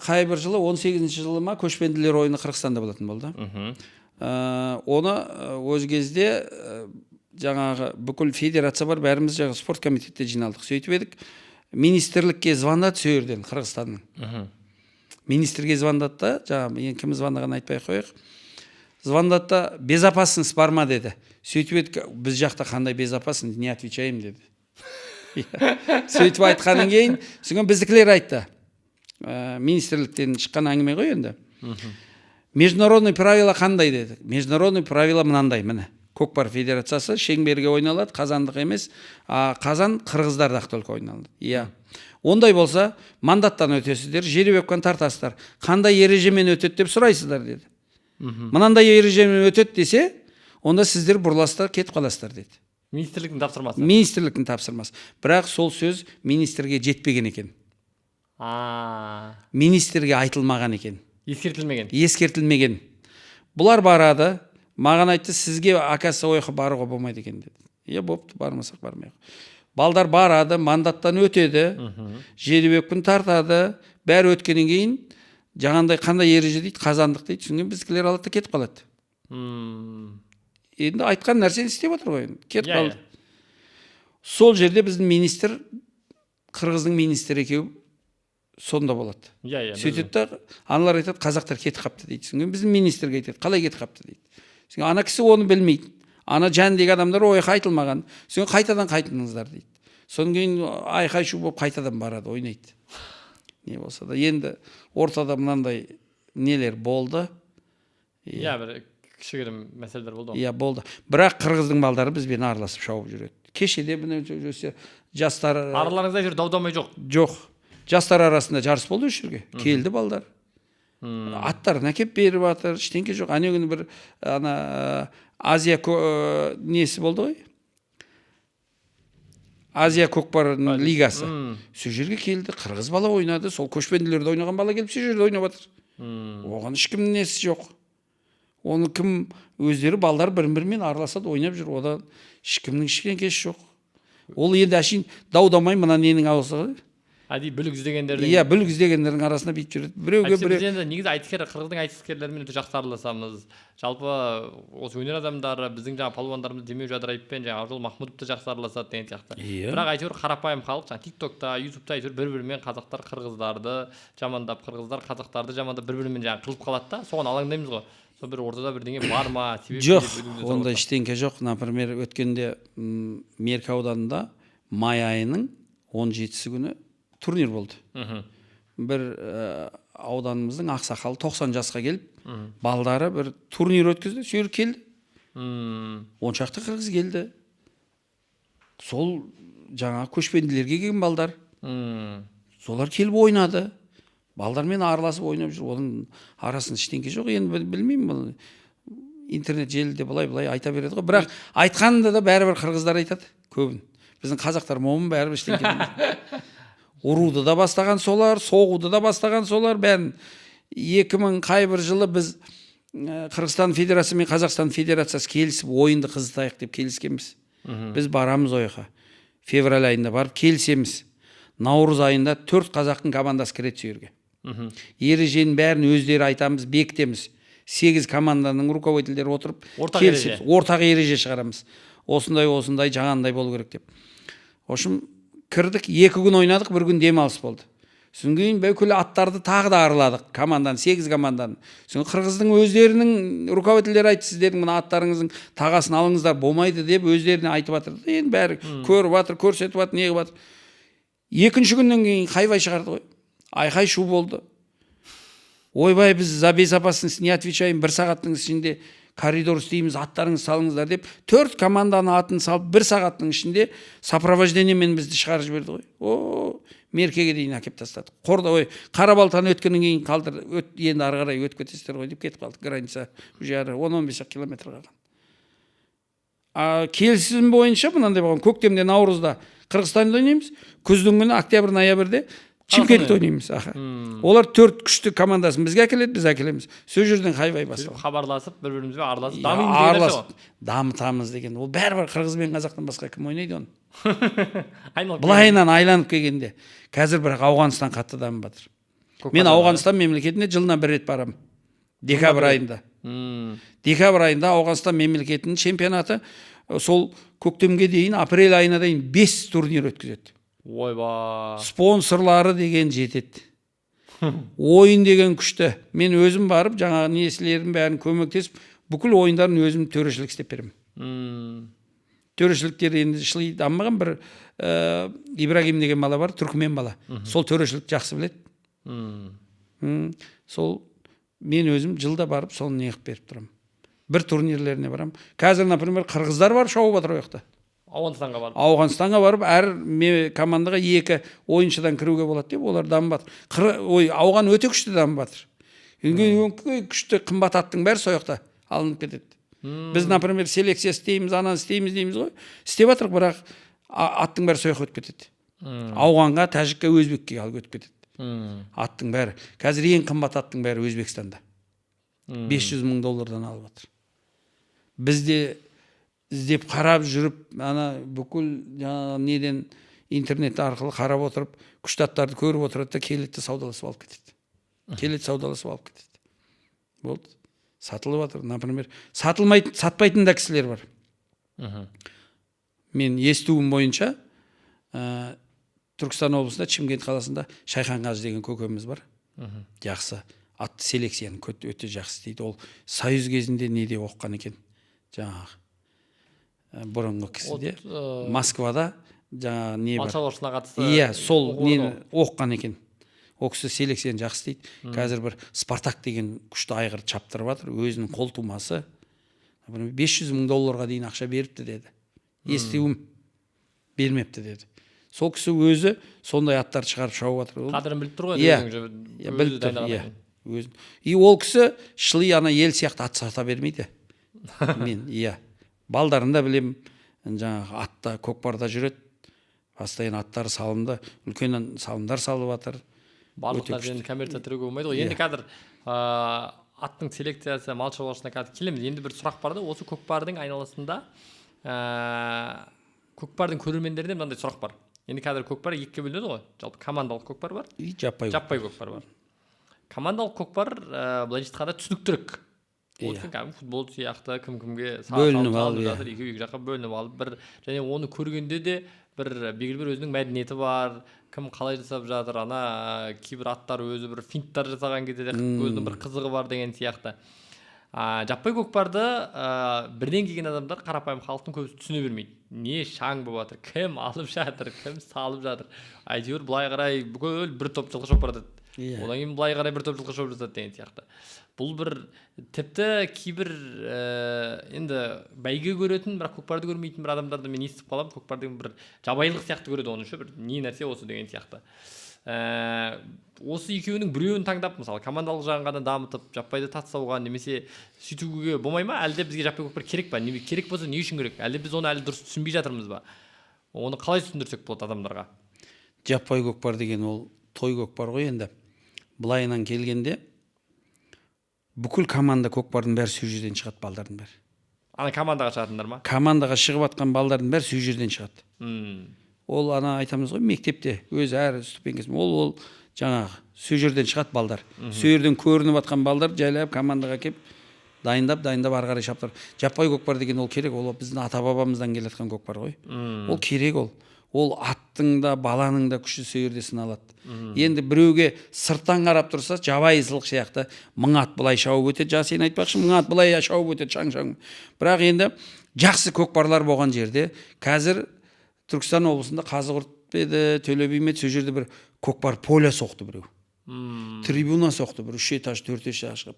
қай бір жылы, 18-ші жылы ма, көшпенділер ойыны Қырғызстанда болатын болды. Оны өз кезде жаңағы бүкіл федерация бар, бәріміз жаңағы спорт комитетте жиналдық. Сөйтіп едік, министрлікке звондады сол жерден, Қырғызстанның. Министрге звондады да, жаңағы енді кім звондағанын айтпай ақ қояйық, звондады да, безопасность бар ма деді. Сөйтіп едік, біз жақта қандай безопасность, не отвечаем деді. Иә. Сөйтіп айтқаннан кейін, содан біздікілер айтты, министрліктен шыққан әңгіме ғой енді, международный правила қандай деді. Международный правила мынандай: міне, көкпар федерациясы шеңберге ойналады, қазандық емес, а қазан қырғыздарда только ойналады. Иә, ондай болса, мандаттан өтесіздер, жеребьевканы тартасыздар, қандай ережемен өтеді деп сұрайсыздар деді. Мынандай ережемен өтеді десе, онда сіздер бұрыласыздар, кетіп қаласыздар деді. Министрліктің тапсырмасы. Министрліктің тапсырмасы. Бірақ сол сөз министрге жетпеген екен. Министрге айтылмаған екен. Ескертілмеген. Ескертілмеген. Бұлар барады, маған айтты, сізге, оказывается, ол жаққа баруға болмайды екен деді. Иә, бопты, бармасақ, бармай ақ. Балдар барады, мандаттан өтеді, жеребьевканы тартады, бәрі өткеннен кейін Жаңағындай қандай ереже дейді, қазандық дейді. Содан кейін біздікілер алады да кетіп қалады. Енді айтқан нәрсені істеп отыр ғой енді, кетіп қалды. Сол жерде біздің министр, қырғыздың министрі екеуі сонда болады. иә иә Сөйтеді да, аналар айтады: «Қазақтар кетіп қалыпты», – дейді. Содан кейін біздің министрге айтады: «Қалай кетіп қалыпты?» – дейді. Содан кейін ана кісі оны білмейді, ана жәндегі адамдар ол жаққа айтылмаған. Содан кейін «Қайтадан қайтыңыздар», – дейді. Содан кейін айқай шу болып қайтадан барады, ойнайды. Не болса да, енді ортада мынандай нелер болды. Иә, бір кішігірім мәселелер болды ғой. Иә, болды, бірақ қырғыздың балдары бізбен араласып шауып жүреді. Кешеде міне өсе жастар. Араларыңызда әйтеуір дау дамай жоқ. Жоқ, жастар арасында жарыс болды, осы жерге келді балдар, аттарын әкеп беріп жатыр, ештеңке жоқ. Ане күні бір ана Азия несі болды ғой, Азия көкпар лигасы. Сол жерге келді, қырғыз бала ойнады. Сол көшпенділерде ойнаған бала келіп, сол жерде ойнап жатыр. Оған ешкімнің несі жоқ, оны кім, өздері балдар бір бірімен араласады, ойнап жүр, одан ешкімнің ештеңкесі жоқ. Ол енді әшейін дау дамай мына ненің аузы ғой. Әдейі бүлік іздегендердің. Иә, бүлік іздегендердің арасында бүйтіп жүреді біреуге. Әйтпесе Біреу. біз енді негізі айтыскер, қырғыздың айтыскерлерімен өте жақсы араласамыз. Жалпы осы өнер адамдары, біздің жаңағы палуандарымыз Демеу Жадыраевпен, жаңағы Ақжол Махмұдов та жақсы араласады деген сияқты. Бірақ әйтеуір қарапайым халық жаңағы Тик Токта, Ютубта әйтеуір бір бірімен қазақтар қырғыздарды жамандап, қырғыздар қазақтарды жамандап, бір бірімен жаңағы қырылып қалады да, соған алаңдаймыз ғой. Сол бір ортада бірдеңе бар ма, себеп не Жоқ, деп өзіңізден сұрап ондай отырмын. ештеңке жоқ. Например, өткенде Меркі ауданында май айының 17-сі күні турнир болды. Бір ауданымыздың ақсақалы 90 жасқа келіп, балдары бір турнир өткізді, сол жерге келді. Он шақты қырғыз келді, сол жаңағы көшпенділерге келген балдар. Солар келіп ойнады, балдармен араласып ойнап жүр, оның арасында ештеңке жоқ. Енді білмеймін, бұл интернет желіде былай былай айта береді ғой, бірақ айтқанында да бәрібір қырғыздар айтады көбін. Біздің қазақтар момын, бәрібір ештеңке демейді. Ұруды да бастаған солар, соғуды да бастаған солар, бәрін. 2000 қай бір жылы біз Қырғызстан федерациясы мен Қазақстан федерациясы келісіп, ойынды қызытайық деп келіскенбіз. Біз барамыз ол жаққа, февраль айында барып келісеміз, наурыз айында төрт қазақтың командасы кіреді сол жерге. Ереженің бәрін өздері айтамыз, бекітеміз, сегіз команданың руководительдері отырып Ортақ келісеміз. Ереже. Ортақ ереже шығарамыз, осындай осындай, жаңағындай болу керек деп. В общем, кірдік, 2 күн ойнадық, бір күн демалыс болды. Содан кейін бүкіл аттарды тағы да араладық, команданы, сегіз команданы. Содан қырғыздың өздерінің руководительдері айтты: «Сіздердің мына аттарыңыздың тағасын алыңыздар, болмайды», – деп өздеріне айтып жатыр. Енді бәрі көріп жатыр, көрсетіп жатыр, не қылып жатыр. Екінші күннен кейін хайвай шығарды ғой, айқай шу болды: «Ойбай, біз за безопасность не отвечаем, бір сағаттың ішінде коридор істейміз, аттарыңызды салыңыздар», – деп, төрт команданың атын салып, бір сағаттың ішінде сопровождениемен бізді шығарып жіберді ғой. О, Меркеге дейін әкеліп тастады. Қорда, ой, Қарабалтаны өткеннен кейін қалдыр өт, енді ары қарай өтіп кетесіздер ғой деп кетіп қалдық. Граница уже ары 10-15 ақ километр қалған. А келісім бойынша мынандай болған: көктемде, наурызда Қырғызстанда ойнаймыз, күздің күні, октябрь, ноябрьде Шымкентте ойнаймыз. Аха, олар төрт күшті командасын бізге әкеледі, біз әкелеміз. Сол жерден хайвай Сөйтіп басталды. хабарласып, бір бірімізбен араласып Иә, дамимыз деген нәрсе. Араласып дамытамыз деген ол бәрібір қырғыз бен қазақтан басқа кім ойнайды оны? Ғой, айналып Былайынан айланып келгенде қазір бірақ Ауғанстан қатты дамып жатыр. Көк Мен базар. Ауғанстан мемлекетіне жылына бір рет барамын, декабрь айында. Декабрь айында Ауғанстан мемлекетінің чемпионаты, сол көктемге дейін, апрель айына дейін бес турнир өткізеді. Ойбай! Спонсорлары деген жетеді, ойын деген күшті. Мен өзім барып, жаңағы несілердің бәрін көмектесіп, бүкіл ойындарын өзім төрешілік істеп беремін. Төрешіліктер енді шыли дамымаған. Бір Ибрагим деген бала бар, түркімен бала, сол төрешілікті жақсы біледі. Сол мен өзім жылда барып, соны неғып беріп тұрамын, бір турнирлеріне барамын. Қазір, например, қырғыздар барып шауып жатыр ол жақта. Ауғанстанға барып. Ауғанстанға барып, әр командаға екі ойыншыдан кіруге болады деп, олар дамып жатыр. Ой, ауған өте күшті дамып жатыр. Өңкей күшті қымбат аттың бәрі сол жақта алынып кетеді. Біз, например, селекция істейміз, ананы істейміз дейміз ғой, істеп жатырық, бірақ аттың бәрі сол жаққа өтіп кетеді. Ауғанға, тәжікке, өзбекке алып өтіп кетеді аттың бәрі. Қазір ең қымбат аттың бәрі Өзбекстанда, 500 мың доллардан алып жатыр. Бізде іздеп қарап жүріп, ана бүкіл жаңағы неден, интернет арқылы қарап отырып, күшті аттарды көріп отырады да, келеді де, саудаласып алып кетеді. Келеді, саудаласып алып кетеді, болды, сатылып жатыр. Например, сатылмайтын, сатпайтын да кісілер бар. Мен естуім бойынша, Түркістан облысында, Шымкент қаласында Шайхан қажы деген көкеміз бар. Жақсы атты селекцияны өте жақсы істейді. Ол Союз кезінде неде оқыған екен, жаңағы бұрынғы кісіде, Москвада жаңағы не мал бар. шаруашылығына қатысты. Иә, сол оқу нені орны ғой. Оқыған екен. Ол кісі селекцияны жақсы істейді. Қазір бір Спартак деген күшті айғыр чаптырып жатыр, өзінің қол тумасы. Например, 500 мың долларға дейін ақша беріпті деді, естуім, бермепті деді. Сол кісі өзі сондай аттарды шығарып шауып жатыр. Қадірін біліп тұр ғой. Иә. Өзінің Иә, өзі біліп тұр. дайындаған Иә, екен. өзін. И ол кісі шыли ана ел сияқты ат сата бермейді. Мен, иә, балдарын да білемін, жаңағы атта, көкпарда жүреді постоянно, аттары салымды, үлкен салымдар салып жатыр. Барлық Өте. нәрсені коммерция етуге болмайды ғой. Енді қазір аттың селекциясы, мал шаруашылығына қазір келеміз. Енді бір сұрақ бар да, осы көкпардың айналасында, көкпардың көрермендерінде мынандай сұрақ бар. Енді қазір көкпар екіге бөлінеді ғой жалпы: командалық көкпар бар, и жаппай. Жаппай көкпар бар. Командалық көкпар, былайша айтқанда, түсініктірек. Ол кәдімгі футбол сияқты, кім кімге Бөлініп салып алып, иә. жатыр, екеуі екі жаққа бөлініп алып бір. Және оны көргенде де бір белгілі бір өзінің мәдениеті бар, кім қалай жасап жатыр, ана кейбір аттар өзі бір финттар жасаған кезде де өзінің бір қызығы бар деген сияқты. Жаппай көкпарды бірден келген адамдар, қарапайым халықтың көбісі түсіне бермейді: не шаң болып жатыр, кім алып жатыр, кім салып жатыр, әйтеуір былай қарай бүкіл бір топ жылқы шауып бара жатады, одан кейін былай қарай бір топ жылқы шауып жатады деген сияқты. Бұл бір тіпті кейбір енді бәйге көретін, бірақ көкпарды көрмейтін бір адамдарды мен естіп қаламын, көкпар деген бір жабайылық сияқты көреді оны ше, бір не нәрсе осы деген сияқты. Осы екеуінің біреуін таңдап, мысалы, командалық жағын ғана дамытып, жаппайды тастауға немесе сөйтуге болмай ма? Әлде бізге жаппай көкпар керек па? Не керек болса, не үшін керек? Әлде біз оны әлі дұрыс түсінбей жатырмыз ба? Оны қалай түсіндірсек болады адамдарға? Жаппай көкпар деген ол той көкпар ғой. Енді былайынан келгенде, бүкіл команда көкпардың бәрі сол жерден шығады, балдардың бәрі. Ана командаға шығатындар ма? Командаға шығып жатқан балдардың бәрі сол жерден шығады. Ол ана айтамыз ғой, мектепте өзі әр ступенькасы, ол жаңағы сол жерден шығады балдар. Сол жерден көрініп жатқан балдар жайлап командаға келіп, дайындап дайындап ары қарай шаптырып. Жаппай көкпар деген ол керек, ол біздің ата бабамыздан келе жатқан көкпар ғой. Ол керек, ол аттың да, баланың да күші сол жерде сыналады. Енді біреуге сырттан қарап тұрса, жабайылық сияқты, мың ат былай шауып өтеді, жаңа сен айтпақшы, мың ат былай шауып өтеді, шаң шаң. Бірақ енді жақсы көкпарлар болған жерде, қазір Түркістан облысында Қазығұрт па еді, Төле би ме еді, сол жерде бір көкпар поля соқты біреу, трибуна соқты, бір үш этаж, төрт этаж қылып.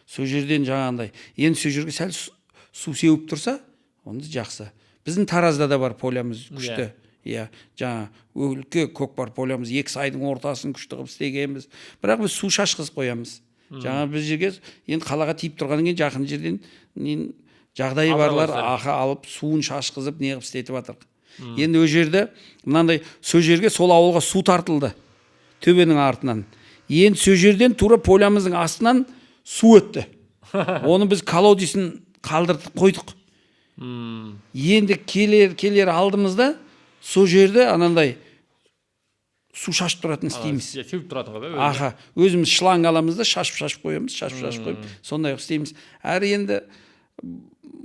Сол жерден жаңағындай, енді сол жерге сәл су сеуіп тұрса, онда жақсы. Біздің Таразда да бар полямыз күшті, иә, жаңа үлкен көкпар полямыз, екі сайдың ортасын күшті қылып істегенбіз. Бірақ біз су шашқызып қоямыз жаңа біз жерге. Енді қалаға тиіп тұрғаннан кейін, жақын жерден не жағдайы Алдыра барлар қойсаңыз. Ақы алып, суын шашқызып, не қылып істетіп жатырық. Енді ол жерде мынандай, сол жерге, сол ауылға су тартылды төбенің артынан. Енді сол жерден тура полямыздың астынан су өтті. Оны біз колодецін қалдыртып қойдық. Енді келер келер алдымызда сол жерде анандай су шашып тұратын істейміз. Иә, сеуіп тұратын ғой, өзі. Аха, өзіміз шланг аламыз да, шашып шашып қоямыз, шашып шашып қойып, сондай қылып істейміз. Әрі енді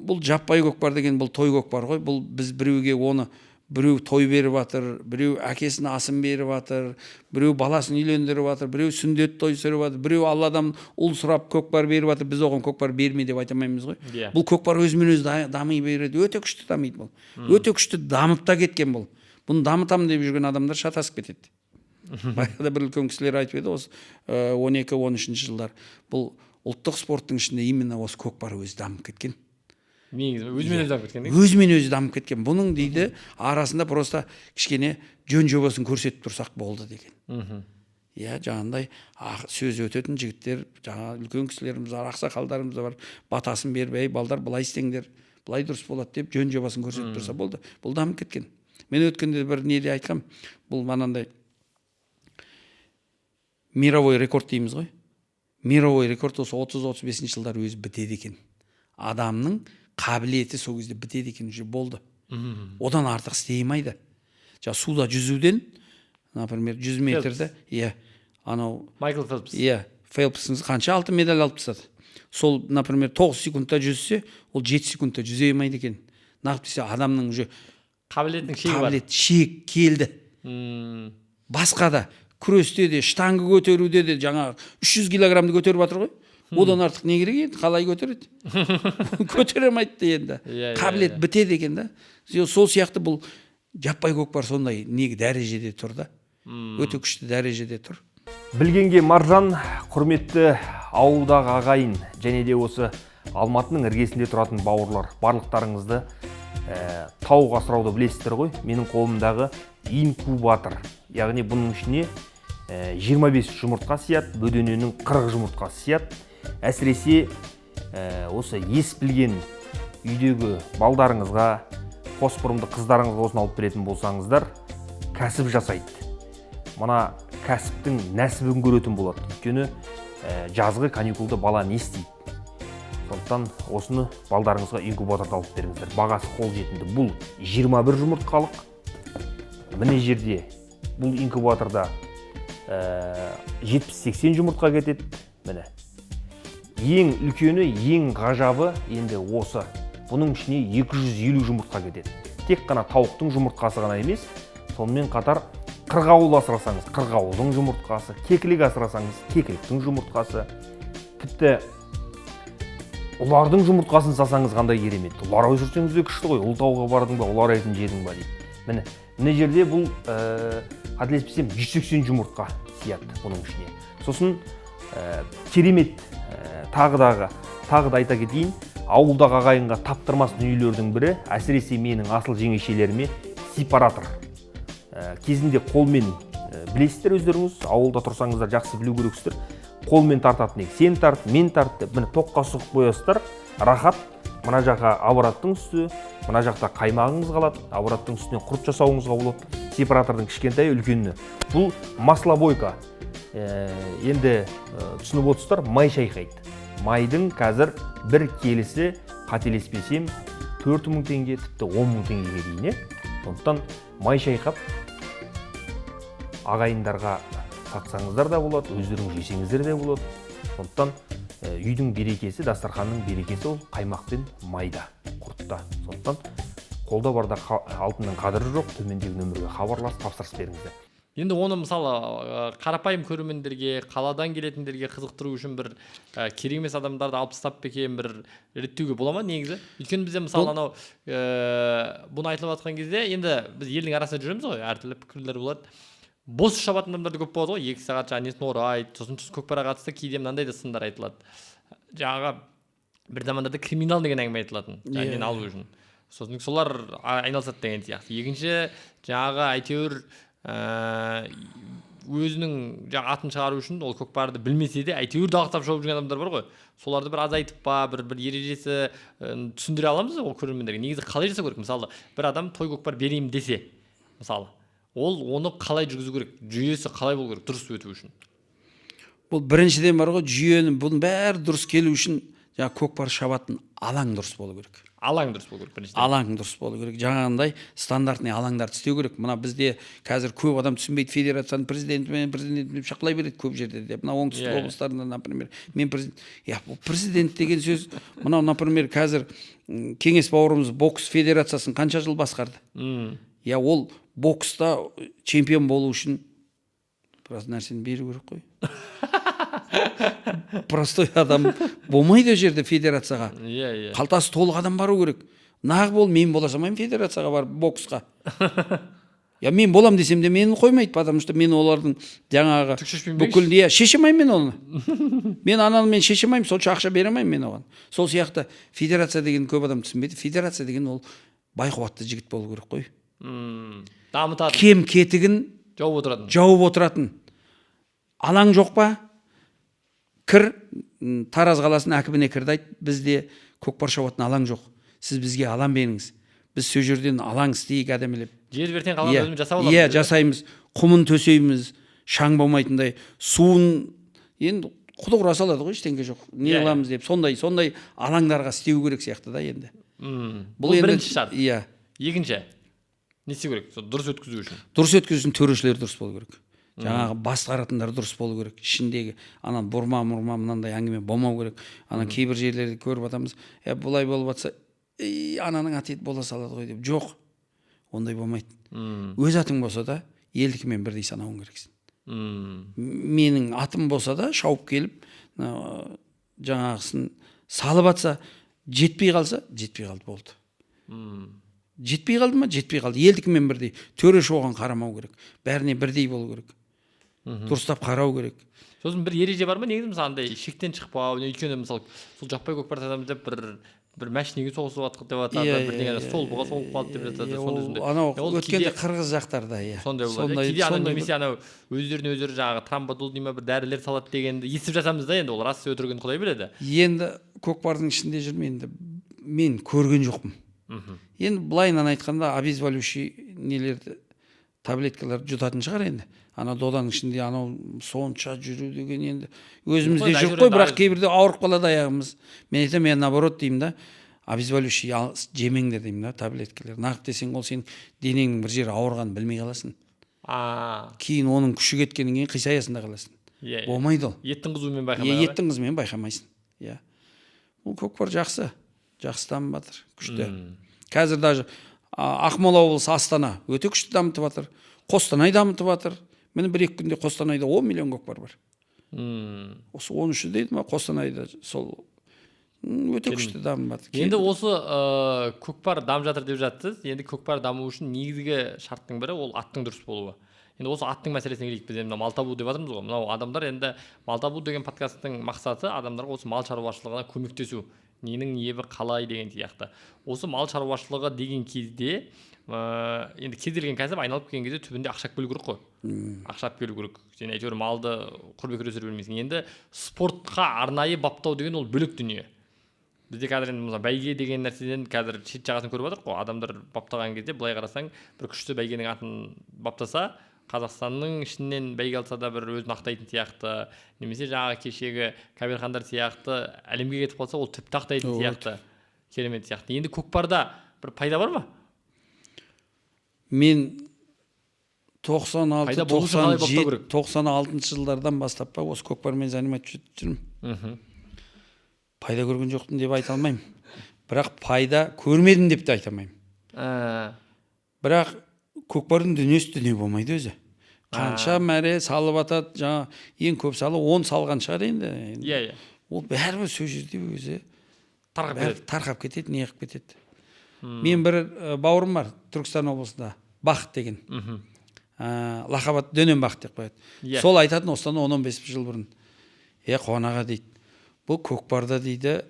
бұл жаппай көкпар деген бұл той көкпар ғой. Бұл біз біреуге, оны біреу той беріп жатыр, біреу әкесінің асын беріп жатыр, біреу баласын үйлендіріп жатыр, біреу сүндет той түсіріп жатыр, біреу Алладан ұл сұрап көкпар беріп жатыр. Біз оған көкпар берме деп айта алмаймыз ғой. Бұл көкпар өзімен өзі дами береді, өте күшті дамиды бұл, өте күшті дамып та кеткен бұл. Бұны дамытамын деп жүрген адамдар шатасып кетеді. Баяғыда бір үлкен кісілер айтып еді, осы 12-13-жылдар, бұл ұлттық спорттың ішінде именно осы көкпар өзі дамып кеткен. Негізі өзімен өзі дамып кеткен. Өзімен өзі дамып кеткен бұның дейді, арасында просто кішкене жөн жобасын көрсетіп тұрсақ болды деген. Иә, жаңағындай сөз өтетін жігіттер, жаңа үлкен кісілеріміз бар, ақсақалдарымыз да бар, батасын беріп, ей, балдар, былай істеңдер, былай дұрыс болады деп жөн жобасын көрсетіп тұрса болды, бұл дамып кеткен. Мен өткенде бір неде айтқам, бұл манандай мировой рекорд дейміз ғой, мировой рекорд осы 30-35 жылдары өзі бітеді екен. Адамның қабілеті сол кезде бітеді екен, уже болды, одан артық істей алмайды. Жаңа суда жүзуден, например, 100 метрді, иә, анау Майкл Фелпс. Иә. Фелпстің қанша алтын медаль алып тастады. Сол, например, 9 секундта жүзсе, ол 7 секундта жүзе алмайды екен. Неғып десе, адамның уже қабілетінің шегі бар. Қабілет шек келді. Басқа да күресте де, штанга көтеруде де, жаңағы 300 килограммды көтеріп жатыр ғой. Одан артық не керек енді? Қалай көтереді? Көтере алмайды да енді. Иә, иә, Қабілет бітеді екен да. Сол сияқты бұл жаппай көкпар сондай неге дәрежеде тұр да, өте күшті дәрежеде тұр. Білгенге маржан, құрметті ауылдағы ағайын және де осы Алматының іргесінде тұратын бауырлар, барлықтарыңызды тауық асырауды білесіздер ғой. Менің қолымдағы инкубатор, яғни бұның ішіне 25 жұмыртқа сияды, бөдененің 40 жұмыртқасы сияды. Әсіресе осы ес білген үйдегі балдарыңызға, қос бұрымды қыздарыңызға осыны алып беретін болсаңыздар, кәсіп жасайды, мына кәсіптің нәсібін көретін болады. Өйткені жазғы каникулда бала не істейді? Сондықтан осыны балдарыңызға, инкубаторды алып беріңіздер. Бағасы қолжетімді. Бұл 21 жұмыртқалық. Міне, жерде бұл инкубаторда 70-80 жұмыртқа кетеді. Міне, ең үлкені, ең ғажабы енді осы. Бұның ішіне 250 жұмыртқа кетеді. Тек қана тауықтың жұмыртқасы ғана емес, сонымен қатар қырғауыл асырасаңыз, қырғауылдың жұмыртқасы, кекілік асырасаңыз, кекіліктің жұмыртқасы, тіпті ұлардың жұмыртқасын салсаңыз, қандай керемет! Ұлар өсірсеңіз де күшті ғой. Ұлытауға бардың ба, ұлар етін жедің ба дейді. Міне, мына жерде бұл қателеспесем, 180 жұмыртқа сияды бұның ішіне. Сосын керемет, тағы да айта кетейін, ауылдағы ағайынға таптырмас дүниелердің бірі, әсіресе менің асыл жеңешелеріме, сепаратор. Кезінде қолмен, білесіздер өздеріңіз, ауылда тұрсаңыздар, жақсы білу керексіздер, қолмен тартатын едік. Сен тарт, мен тарт деп. Міне, тоққа сұғып қоясыздар, рахат. Мына жаққа обораттың үсті, мына жақта қаймағыңыз қалады. Обораттың үстінен құрт жасауыңызға болады. Сепаратордың кішкентай, үлкені. Бұл маслобойка. Енді түсініп отырсыздар, май шайқайды. Майдың қазір бір келісі, қателеспесем, 4000 теңге, тіпті 10 000 теңгеге дейін, иә. Сондықтан май шайқап, ағайындарға сатсаңыздар да болады, өздеріңіз жесеңіздер де болады. Сондықтан үйдің берекесі, дастарханның берекесі ол қаймақ пен майда, құртта. Сондықтан қолда барда алтынның қадірі жоқ. Төмендегі нөмірге хабарласып, тапсырыс беріңіздер. Енді оны, мысалы, қарапайым көрермендерге, қаладан келетіндерге қызықтыру үшін бір керек емес адамдарды алып тастап па екен, бір реттеуге бола ма негізі? Өйткені бізде, мысалы, анау бұны айтылып жатқан кезде, енді біз елдің арасында жүреміз ғой, әртүрлі пікірлер болады. Бос шабатын адамдар да көп болады ғой, 2 сағат жаңағы несін орайды. Сосын көкпарға қатысты кейде мынандай да сындар айтылады: жаңағы бір замандарда криминал деген әңгіме айтылатын, жаңағы нені алу үшін, сосын солар айналысады деген сияқты. Екінші, жаңағы әйтеуір өзінің жаңағы атын шығару үшін ол көкпарды білмесе де, әйтеуір далақтап шауып жүрген адамдар бар ғой. Соларды бір азайтып па, бір ережесі түсіндіре аламыз ба ол көрермендерге? Негізі қалай жасау керек? Мысалы, бір адам той көкпар берейін десе, мысалы, ол оны қалай жүргізу керек, жүйесі қалай болу керек дұрыс өту үшін? Бұл біріншіден бар ғой, жүйені, бұның бәрі дұрыс келу үшін жаңағы көкпар шабатын алаң дұрыс болу керек. Алаң дұрыс болу керек біріншіден. Алаң дұрыс болу керек, жаңағындай стандартный алаңдарды істеу керек. Мына бізде қазір көп адам түсінбейді, федерацияның президенті мен президент деп шақылай береді көп жерде де. Мына оңтүстік облыстарында, например, мен президент, иә. Бұл президент деген сөз, мынау, например, қазір Кеңес бауырымыз бокс федерациясын қанша жыл басқарды. Иә, ол бокста чемпион болу үшін біраз нәрсені беру керек қой. Простой адам болмайды ол жерде федерацияға. иә иә Қалтасы толық адам бару керек. Нағып ол мен бола салмаймын федерацияға барып боксқа. Я мен болам десем де, мені қоймайды, потому что мен олардың жаңағы Түк шешпеймін. бүкіл, иә, шеше алмаймын мен оны, мен ананы мен шеше алмаймын, сонша ақша бере алмаймын мен оған. Сол сияқты федерация деген, көп адам түсінбейді, федерация деген ол бай қуатты жігіт болу керек қой. Дамытатын. Кем кетігін жауып отыратын. Жауып отыратын. Алаң жоқ па, кір, Тараз қаласының әкіміне кірді, айт: «Бізде көкпар шабатын алаң жоқ, сіз бізге алаң беріңіз, біз сол жерден алаң істейік әдемілеп». Жер бертен қаланы өзіміз жасап аламыз. Иә, жасаймыз, құмын төсейміз, шаң болмайтындай, суын енді құдық ұра салады ғой, ештеңе жоқ, не қыламыз деп. Сондай алаңдарға істеу керек сияқты да енді. Бұл бірінші шарт. Иә. Екінші не істеу керек сол дұрыс өткізу үшін? Дұрыс өткізу үшін төрешілер дұрыс болу керек. Жаңағы басқаратындар дұрыс болу керек. Ішіндегі ана бұрма мұрма мынандай әңгіме болмау керек. Ана кейбір жерлерде көріп жатамыз, былай болып жатса, ананың аты ет бола салады ғой деп. Жоқ, ондай болмайды. Өз атың болса да елдікімен бірдей санауың керексің. Менің атым болса да шауып келіп жаңағысын салып атса, жетпей қалса, жетпей қалды, болды. Жетпей қалды ма, жетпей қалды. Елдікімен бірдей. Төреші оған қарамау керек. Бәріне бірдей болу керек. Дұрыстап қарау керек. Сосын бір ереже бар ма негізі, мысалы, андай шектен шықпау, өйткені мысалы сол жаппай көкпар сатамыз деп бір машинеге соғысып жатыр деп жатады, бірдеңе столбыға соғып қалды деп жатады, сондай сондай. Анау өткенде қырғыз жақтарда, иә. Сондай болады. Кейде ана немесе анау өздеріне өздері жаңағы трамбадол дей ма, бір дәрілер салады дегенді естіп жатамыз да, енді ол рас өтірігін құдай біледі. Енді көкпардың ішінде жүрмін, енді мен көрген жоқпын. Енді былайынан айтқанда, обезболивающий нелерді, таблеткаларды жұтатын шығар енді. Ана доданың ішінде анау сонша жүру деген енді өзімізде жүріп қой, бірақ кейбірде ауырып қалады аяғымыз. Мен айтамын, мен наоборот деймін да, обезболивающий жемеңдер деймін да, таблеткалар. Нағып десең, ол сенің денеңнің бір жері ауырғанын білмей қаласың. Кейін оның күші кеткеннен кейін қисаясың да қаласың. Иә. Болмайды ол. Еттің қызуымен байқамай. Еттің қызуымен байқамайсың. Иә. Бұл көкпар жақсы. Жақсы дамып жатыр, күшті. Қазір даже Ақмола облысы, Астана өте күшті дамытып жатыр. Қостанай дамытып жатыр. Міне, бір-екі күнде Қостанайда 10 миллион көкпар бар. Осы 13-і дейді ма, Қостанайда сол өте күшті дамып жатыр. Енді осы көкпар дамып жатыр деп жатсыз. Енді көкпар даму үшін негізгі шарттың бірі ол аттың дұрыс болуы. Енді осы аттың мәселесіне келейік. Біз енді мал табу деп жатырмыз ғой. Мынау адамдар енді мал табу деген подкасттың мақсаты адамдарға осы мал шаруашылығына көмектесу. Ненің ебі қалай деген сияқты. Осы мал шаруашылығы деген кезде енді кез келген кәсіп айналып келген кезде түбінде ақша келу керек қой. Ақша келу керек. Сен әйтеуір малды құр бекер өсіре бермейсің. Енді спортқа арнайы баптау деген ол бөлек дүние. Бізде қазір енді мысалы бәйге деген нәрседен қазір шет жағасын көріп жатырмық қой. Адамдар баптаған кезде былай қарасаң, бір күшті бәйгенің атын баптаса, Қазақстанның ішінен бәйге алса да бір өзін ақтайтын сияқты, немесе жаңағы кешегі Кабирхандар сияқты әлемге кетіп қалса, ол тіпті ақтайтын сияқты, керемет сияқты. Енді көкпарда бір пайда бар ма? Мен 96, 96 жылдардан бастап па осы көкпармен заниматься жүрмін. Пайда көрген жоқпын деп айта алмаймын. Бірақ пайда көрмедім деп те айта алмаймын. Бірақ көкпардың дүниесі дүние болмайды өзі. Қанша мәре салып атады, жаңа ең көп салы 10 салған шығар енді. Иә. Ол бәрібір сол жерде өзі тарқап кетеді, не қылып кетеді. Мен бір бауырым бар Түркістан облысында, Бақыт деген. Лақап аты Дөнен Бақыт деп қояды. Сол айтатын осыдан 10-15 жыл бұрын. Қуан аға дейді, бұл көкпарда дейді,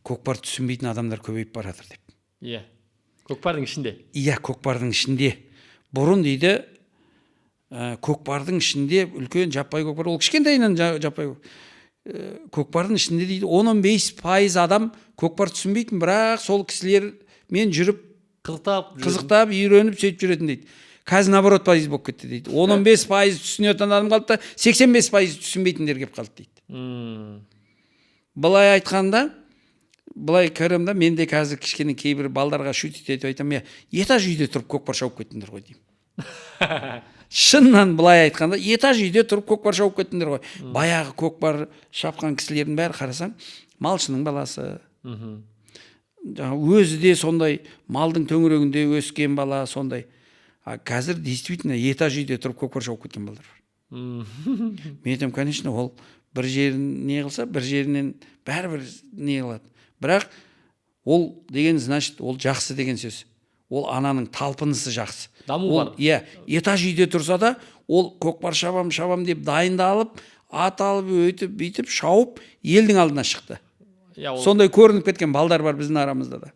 көкпар түсінбейтін адамдар көбейіп баратыр деп. Иә. Көкпардың ішінде. Иә, көкпардың ішінде. Бұрын дейді, көкпардың ішінде үлкен жаппай көкпар, ол кішкентайынан жаппай көкпардың ішінде дейді 10-15% адам көкпар түсінбейтін, бірақ сол кісілермен жүріп қызықтап үйреніп сөйтіп жүретін дейді. Қазір наоборот пайыз болып кетті дейді. 10-15% түсінетін адам қалды да, 85% түсінбейтіндер келіп қалды дейді. Былай айтқанда, былай көремін да, мен де қазір кішкене кейбір балдарға шутить етіп айтамын, этаж үйде тұрып көкпар шауып кеттіңдер ғой деймін. Шыннан былай айтқанда, этаж үйде тұрып көкпар шауып кеттіңдер ғой. Баяғы көкпар шапқан кісілердің бәрі қарасаң, малшының баласы. Жаңа өзі де сондай малдың төңірегінде өскен бала сондай. А қазір действительно этаж үйде тұрып көкпар шауып кеткен балдар бар. Мен айтамын, конечно, ол бір жерін не қылса, бір жерінен бәрібір не қылады. Бірақ ол деген значит, ол жақсы деген сөз. Ол ананың талпынысы жақсы. Даму бар. Иә, этаж үйде тұрса да, ол көкпар шабам, шабам деп дайындалып, ат алып, өйтіп, бүйтіп шауып, елдің алдына шықты. Сондай көрініп кеткен балдар бар біздің арамызда да.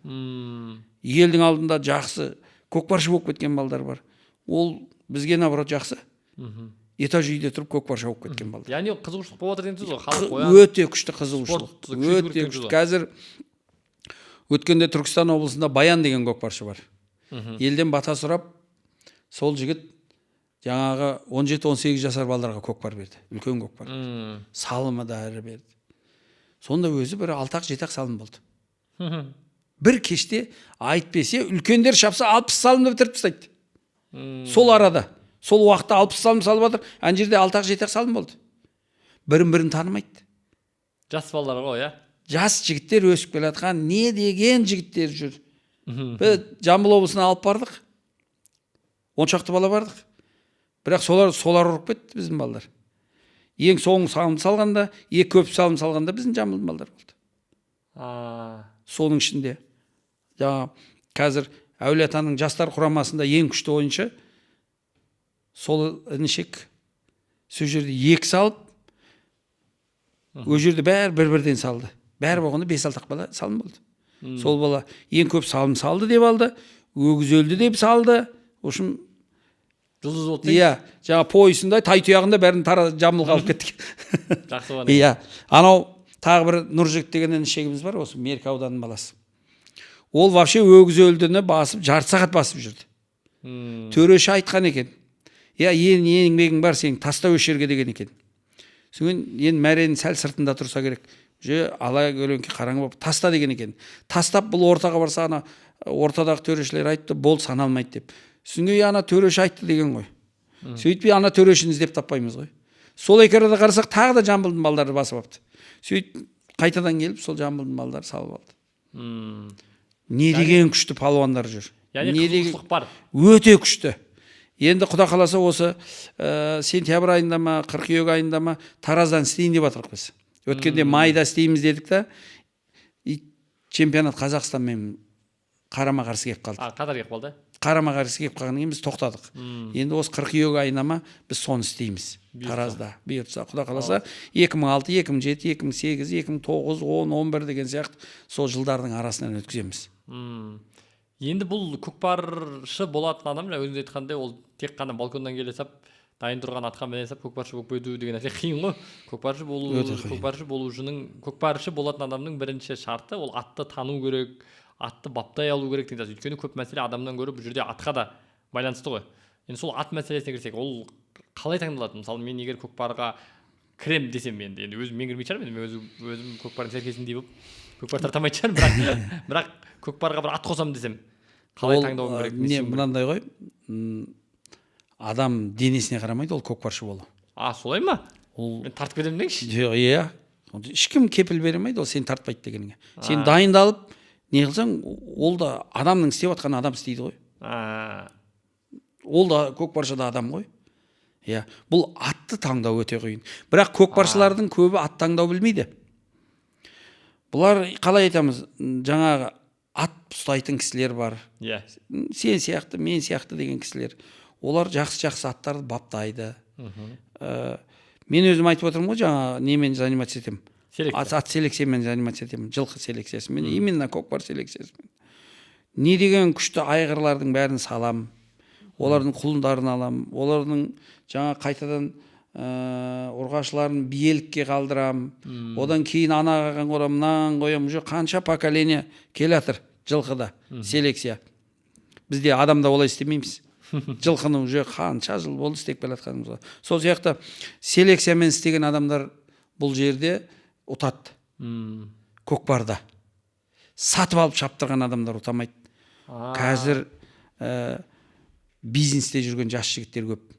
Елдің алдында жақсы көкпаршы болып кеткен балдар бар. Ол бізге наоборот жақсы. Этаж үйде тұрып көкпар шауып кеткен балдар. Яғни қызығушылық болып жатыр деген сөз ғой, халық оянып. Өте күшті қызығушылық. Өте күшті. Қазір өткенде Түркістан облысында Баян деген көкпаршы бар. Елден бата сұрап, сол жігіт жаңағы 17-18 жасар балдарға көкпар берді. Үлкен көкпар. Салымы да әрі берді. Сонда өзі бір 6-7 салым болды. Бір кеште айтпесе, үлкендер шапса 60 салымды бітіріп тастайды. Сол арада. Сол уақытта 60 салым салып жатыр, ана жерде алты ақ, жеті ақ салым болды. Бірін бірін танымайды. Жас балалар ғой, иә? Жас жігіттер, өсіп келе жатқан не деген жігіттер жүр. Біз Жамбыл облысына алып бардық, 10 шақты бала бардық, бірақ солар ұрып кетті. Біздің балалар ең соңғы салым салғанда, ең көп салым салғанда біздің Жамбылдың балалары болды. Соның ішінде жаңа қазір Әулиеатаның жастар құрамасында ең күшті ойыншы сол інішек. Сол жерде екі салып, ол жерде бәрі бір бірден салды, бәрі болғанда бес алты ақ бала салым болды. Сол бала ең көп салым салды деп алды, өгіз өлді деп салды, в общем. Жұлдыз болды. Иә, жаңа пойызында, тай тұяғында бәрін Жамбылға алып кеттік. Жақсы болған. Иә, анау тағы бір Нұржігіт деген інішегіміз бар, осы Меркі ауданының баласы. Ол вообще өгіз өлдіні басып, жарты сағат басып жүрді. Төреші айтқан екен: «Иә, еңбегің бар сенің, таста осы жерге», — деген екен. Содан кейін енді мәренің сәл сыртында тұрса керек, уже ала көлеңке, қараңғы болып, «таста» деген екен. Тастап, бұл ортаға барса, ана ортадағы төрешілер айтты: «Болды, саналмайды», — деп. Содан кейін ана төреші айтты деген ғой. Сөйтпей ана төрешіні іздеп таппаймыз ғой. Сол екі арада қарасақ, тағы да Жамбылдың балдары басып алыпты. Сөйтіп қайтадан келіп, сол Жамбылдың балдары салып алды. Не деген күшті палуандар жүр! Яғни Не деген қызығушылық бар. Өте күшті. Енді құда қаласа, осы сентябрь айында ма, қыркүйек айында ма, Тараздан істейін деп жатырмық біз. Өткенде майда істейміз дедік та, и чемпионат Қазақстанмен қарама қарсы келіп қалды. А, қатар келіп қалды. Қарама қарсы келіп қалғаннан кейін біз тоқтадық. Енді осы қыркүйек айына ма, біз соны істейміз. Бұйыртса. Таразда, бұйыртса, құда қаласа, 2006, 2007, 2008, 2009, 10, 11 деген сияқты сол жылдардың арасынан өткіземіз. Енді бұл көкпаршы болатын адам, жаңа өзіңіз айтқандай, ол тек қана балконнан келе сап, дайын тұрған атқа міне сап, көкпаршы болып кету деген нәрсе қиын ғой. Көкпаршы болу Өте қиын. Көкпаршы болушының, көкпаршы болатын адамның бірінші шарты — ол атты тану керек, атты баптай алу керек деген сияқты. Өйткені көп мәселе адамнан гөрі бұл жерде атқа да байланысты ғой. Енді сол ат мәселесіне кірсек, ол қалай таңдалады? Мысалы, мен егер көкпарға кірем десем, енді өзім мен кірмейтін шығармын, енді мен өзім көкпардың серкесіндей болып көкпар тарта алмайтын шығармын, бірақ көкпарға бір ат қосамын десем, қалай Ол, таңдауым керек, не не істеуім керек? Мынандай ғой, адам денесіне қарамайды ол көкпаршы болу. А, солай ма? Ол Мен тартып кетемін деңізші. Жоқ, иә, ешкім кепіл бере алмайды ол сені тартпайды дегеніңе. Сен дайындалып не қылсаң, ол да адамның істеп жатқан, адам істейді ғой. Ол да көкпаршы да адам ғой, иә. Бұл атты таңдау өте қиын, бірақ көкпаршылардың көбі ат таңдау білмейді. Бұлар, қалай айтамыз, жаңағы ат ұстайтын кісілер бар, сен сияқты, мен сияқты деген кісілер, олар жақсы жақсы аттарды баптайды. Мен өзім айтып отырмын ғой, жаңа немен заниматься етемін. Селекция. Ат селекциямен заниматься етемін, жылқы селекциясымен, именно көкпар селекциясымен. Не деген күшті айғырлардың бәрін салам, олардың құлындарын алам, олардың жаңа қайтадан ұрғашыларын биелікке қалдырам, одан кейін анаған қоямын, мынаған қоямын. Уже қанша поколение келе жатыр жылқыда селекция. Бізде адамда олай істемейміз, жылқыны уже қанша жыл болды істеп келе жатқанымызға. Сол сияқты селекциямен істеген адамдар бұл жерде ұтады. Көкпарда сатып алып шаптырған адамдар ұтамайды. Қазір бизнесте жүрген жас жігіттер көп.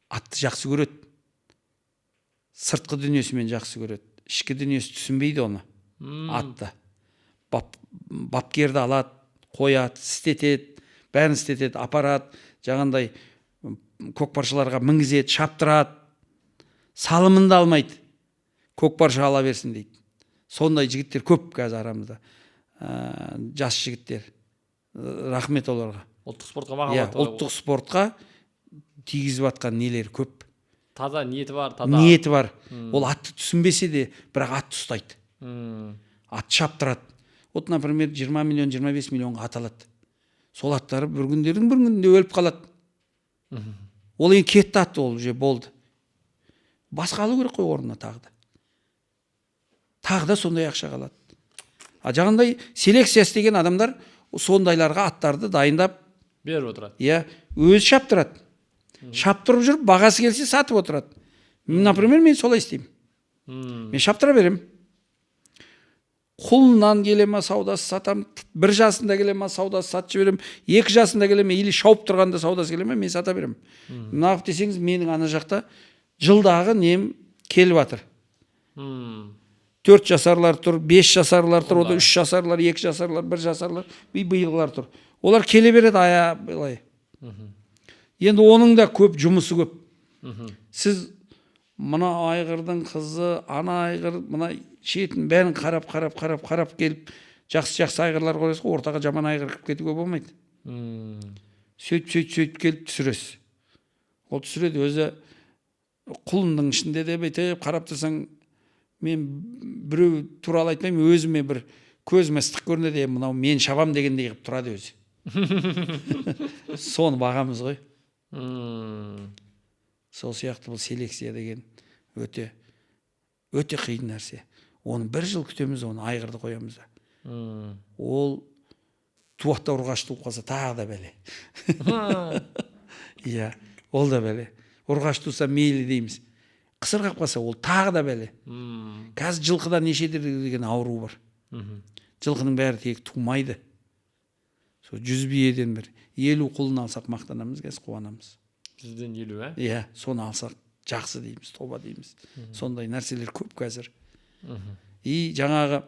Атты жақсы көреді, сыртқы дүниесімен жақсы көреді, ішкі дүниесі түсінбейді оны. Атты бапкерді алады, қояды, істетеді, бәрін істетеді, апарады, жаңағындай көкпаршыларға мінгізеді, шаптырады, салымын да алмайды, көкпаршы ала берсін дейді. Сондай жігіттер көп қазір арамызда, жас жігіттер. Рахмет оларға. Ұлттық спортқа Иә. махаббаты бар. Ұлттық спортқа тигізіп жатқан нелері көп. Таза ниеті бар, таза. Ниеті бар. Ол атты түсінбесе де, бірақ атты ұстайды, ат шаптырады. Вот, например, 20 миллион, 25 миллионға ат алады. Сол аттары бір күндердің бір күнінде өліп қалады. Ол енді кетті ат, ол уже болды, басқа алу керек қой орнына. Тағы да, тағы да сондай ақша қалады. А жаңағындай селекция істеген адамдар сондайларға аттарды дайындап беріп отырады. Иә, өзі шаптырады. Шаптырып жүріп, бағасы келсе, сатып отырады. Например, мен солай істеймін. Мен шаптыра беремін. Құлыннан келе ма, саудасы сатам, 1 жасында келе ма, саудасы сатып жіберемін, 2 жасында келе ме, или шауып тұрғанда саудасы келе ме, мен сата беремін. Неғып десеңіз, менің ана жақта жылдағы нем келіп жатыр. 4 жасарлар тұр, 5 жасарлар тұр, ода 3 жасарлар, 2 жасарлар, 1 жасарлар, биылғылар тұр. Олар келе береді ая былай. Енді оның да көп жұмысы көп. Сіз мына айғырдың қызы, ана айғыр, мына шетін бәрін қарап, қарап, қарап, қарап келіп, жақсы-жақсы айғырлар қоясыз ғой, ортаға жаман айғыр кіріп кетуге болмайды. Сөйтіп, сөйтіп, сөйтіп келіп түсіресіз. Ол түсіреді өзі құлынның ішінде де бүйтіп қарап тұрсаң, мен біреу туралы айтпаймын, өзіме бір көзіме ыстық көрінеді, мынау мен шабам дегендей қылып тұрады өзі. Соны бағамыз ғой. Сол сияқты бұл селекция деген өте, өте қиын нәрсе. Оны бір жыл күтеміз, оны айғырды қоямыз да. Ол туақта ұрғашы туып қалса тағы да бәле. Иә, ол да бәле. Ұрғашы туса мейлі дейміз. Қысыр қалып қалса ол тағы да бәле. Қазір жылқыда неше түрлі деген ауру бар. Жылқының бәрі тек тумайды. Сол 100 биеден бір 50 құлын алсақ мақтанамыз, қазір қуанамыз. 100-ден 50, ә? Иә, соны алсақ жақсы дейміз, тоба дейміз. Сондай нәрселер көп қазір. И жаңағы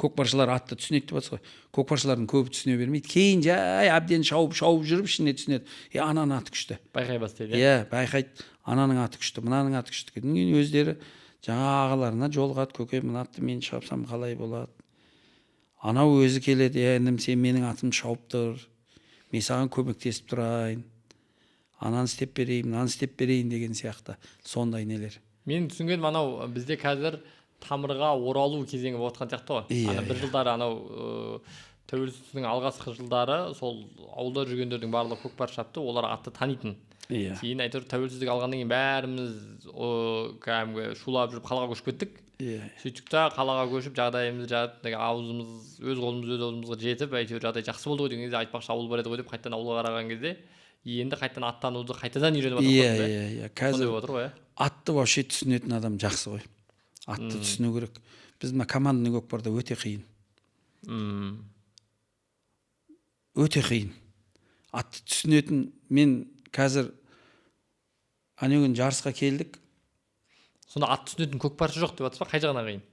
көкпаршылар атты түсінеді деп жатсыз ғой. Көкпаршылардың көбі түсіне бермейді. Кейін жай әбден шауып, шауып жүріп ішіне түсінеді. Е, ананың аты күшті. Байқай бастайды, иә? Байқайды. Ананың аты күшті, мынаның аты күшті. Кейін өздері жаңа ағаларына жолығады, көке, мына атты мен шапсам қалай болады? Анау өзі келеді, е, інім, сен менің атымды шауып тұр. Мен саған көмектесіп тұрайын. Ананы істеп берейін, мынаны істеп берейін деген сияқты сондай нелер. Мен түсінгенім, анау бізде қазір тамырға оралу кезеңі болып жатқан сияқты ғой. Иә, ана бір жылдары анау тәуелсіздіктің алғашқы жылдары сол ауылда жүргендердің барлығы көкпар шапты, олар атты танитын. Иә. Кейін әйтеуір тәуелсіздік алғаннан кейін бәріміз кәдімгі шулап жүріп қалаға көшіп кеттік. Иә. Сөйттік та қалаға көшіп жағдайымыз жатып, аузымыз өз қолымыз өз аузымызға жетіп, әйтеуір жағдай жақсы болды ғой деген кезде, айтпақшы ауыл бар еді ғой деп қайтадан ауылға қараған кезде енді қайтадан аттануды қайтадан үйреніп жатыр. Иә, иә, иә. Қазір болып отыр ғой, иә. Атты вообще түсінетін адам жақсы ғой. Атты түсіну керек. Біз мына командный көкпарда өте қиын. Өте қиын. Атты түсінетін мен қазір ана күні жарысқа келдік. Сонда ат түсінетін көкпаршы жоқ деп жатсыз ба? Қай жағынан қиын?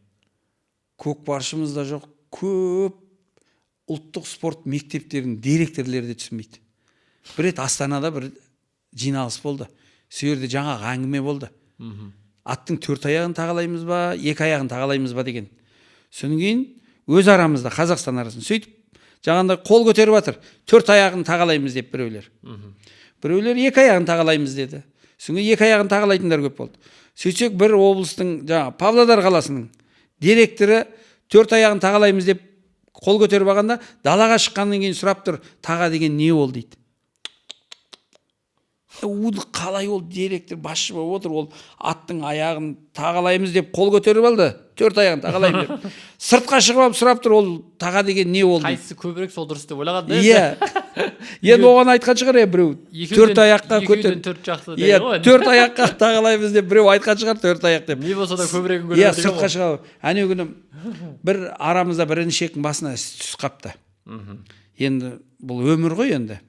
Көкпаршымыз да жоқ. Көп ұлттық спорт мектептерінің директорлері де түсінбейді. Бір рет Астанада бір жиналыс болды. Сол жерде жаңағы әңгіме болды. Аттың 4 аяғын тағалаймыз ба, 2 аяғын тағалаймыз ба деген. Содан кейін өз арамызда, Қазақстан арасында сөйтіп жаңағындай қол көтеріп жатыр. 4 аяғын тағалаймыз деп біреулер. Біреулер 2 аяғын тағалаймыз деді. Содан кейін 2 аяғын тағалайтындар көп болды. Сөйтсек бір облыстың, жаңа Павлодар қаласының директоры 4 аяғын тағалаймыз деп қол көтеріп алғанда, далаға шыққаннан кейін сұрап тұр, таға деген не ол дейді. Уды қалай ол директор басшы болып отыр, ол аттың аяғын тағалаймыз деп қол көтеріп алды, 4 аяғын тағалаймын деп. Сыртқа шығып алып сұрап тұр, ол таға деген не ол дейді. Қайсысы көбірек сол дұрыс деп ойлаған да. Иә. Енді оған айтқан шығар, біреу 4 аяққа көтер. 4 жақсы деген ғой. Иә, 4 аяққа тағалаймыз деп біреу айтқан шығар, 4 аяқ деп. Не болса да көбірегін көреді. Иә, сыртқа шыға. Әне күні бір арамызда бір інішектің басына іс түсіп қапты. Енді бұл өмір ғой енді.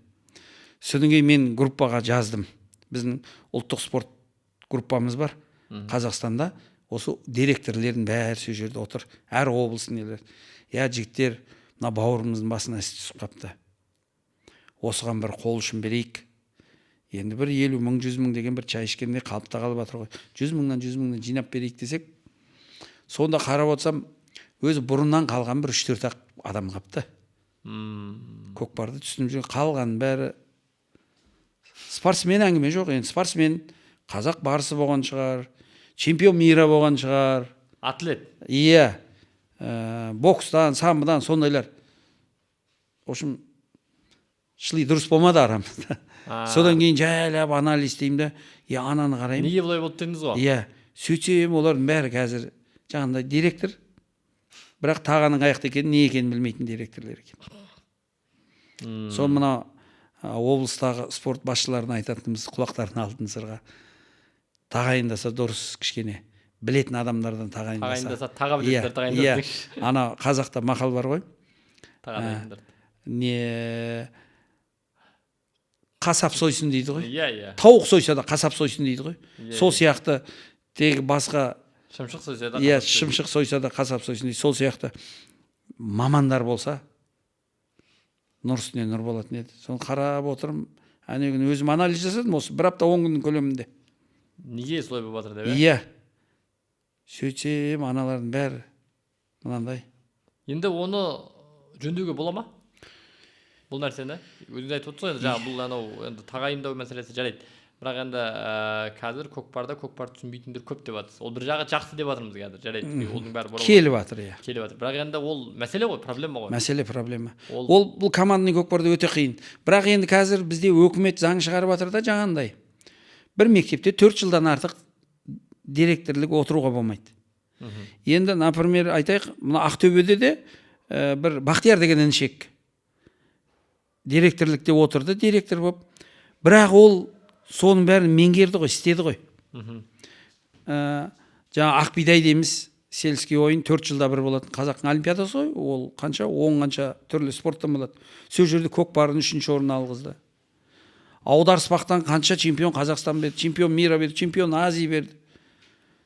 Содан кейін мен группаға жаздым. Біздің ұлттық спорт группамыз бар Қазақстанда. Осы директорлердің бәрі сол жерде отыр. Әр облыстың нелері. Я, жігіттер, мына бауырымыздың басына іс түсіп қапты. Осыған бір қол ұшын берейік. Енді бір 50 мың, 100 мың деген бір чай ішкенде қалып та қалып жатыр ғой. 100 мыңнан, 100 мыңнан жинап берейік десек, сонда қарап отырсам, өзі бұрыннан қалған бір 3-4 ақ адам қапты. Көкпарды түсініп жүрген қалған бәрі спортсмен, әңгіме жоқ. Енді спортсмен қазақ барысы болған шығар, чемпион мира болған шығар. Атлет. Иә. Бокстан, самбодан сондайлар. В общем, шли дұрыс болмады арамызда. Содан кейін жайлап анализ істеймін да, е, ананы қараймын. Неге бұлай болды дедіңіз ғой? Иә. Сөйтсем олардың бәрі қазір жаңағындай директор, бірақ тағаның қаяқта екенін, не екенін білмейтін директорлер екен. Сол мына облыстағы спорт басшыларына айтатынымыз, құлақтарына алтын сырға тағайындаса дұрыс, кішкене Білетін адамдардан тағайындаса. Тағайындаса, таға білетіндер тағайындаса деңізші. Ана қазақта мақал бар ғой. Тағайындаңдар. Не, қасап сойсын дейді ғой. иә иә Тауық сойса да, қасап сойсын дейді ғой. Сол сияқты тегі басқа Шымшық сойса да, қасап сойсын. Шымшық сойса да, қасап сойсын дейді. Сол сияқты мамандар болса, нұр үстіне нұр болатын еді. Соны қарап отырмын. Әне күні өзім анализ жасадым осы бір апта, 10 күннің көлемінде. Неге солай болып жатыр деп, иә? Иә, сөйтсем, аналардың бәрі мынандай. Енді оны жөндеуге бола ма бұл нәрсені? Өзіңіз айтып отырсыз ғой енді жаңа, бұл анау енді тағайындау мәселесі, жарайды, бірақ енді қазір көкпарда көкпар түсінбейтіндер көп деп жатырсыз. Ол бір жағы жақсы деп жатырмыз қазір, жарайды, оның бәрі бұрын Келіп жатыр, иә. Келіп жатыр, бірақ енді ол мәселе ғой, проблема ғой. Мәселе, проблема. Ол Ол бұл командный көкпарда өте қиын. Бірақ енді қазір бізде өкімет заң шығарып жатыр да, жаңағындай бір мектепте 4 жылдан артық директорлік отыруға болмайды. Енді, например, айтайық, мына Ақтөбеде де бір Бақтияр деген інішек директорлікте отырды, директор болып, бірақ ол соның бәрін меңгерді ғой, істеді ғой. Жаңа ақбидай дейміз, сельский ойын, 4 жылда бір болатын қазақтың олимпиадасы ғой. Ол қанша, он қанша түрлі спорттан болады. Сол жерде көкпардың үшінші орын алғызды. Аударыспақтан қанша чемпион Қазақстан берді, чемпион мира берді, чемпион Азии берді.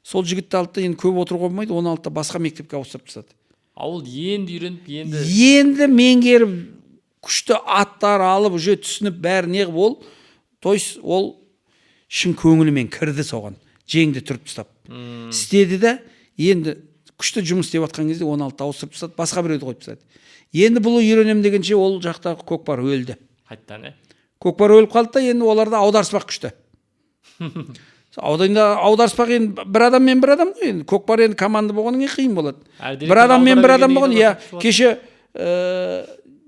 Сол жігітті алды да, енді көп отыруға болмайды, оны алды да, басқа мектепке ауыстырып тастады. А ол енді үйреніп, енді Енді меңгеріп, күшті аттар алып, уже түсініп, бәрі неғып ол, то есть ол шын көңілімен кірді соған, жеңді түріп тастап істеді да. Енді күшті жұмыс істеп жатқан кезде оны алды да, ауыстырып тастады, басқа біреуді қойып тастады. Енді бұл үйренемін дегенше, ол жақтағы көкпар өлді. Қайтадан, иә. Көкпар өліп қалды да, енді оларда аударыспақ күшті. Ауданда аударыспақ енді бір адаммен бір адам ғой, енді көкпар енді команда болғаннан кейін қиын болады. Әр Бір директорды адаммен бір аудара адам болған, бергеннен иә. кейін. Кеше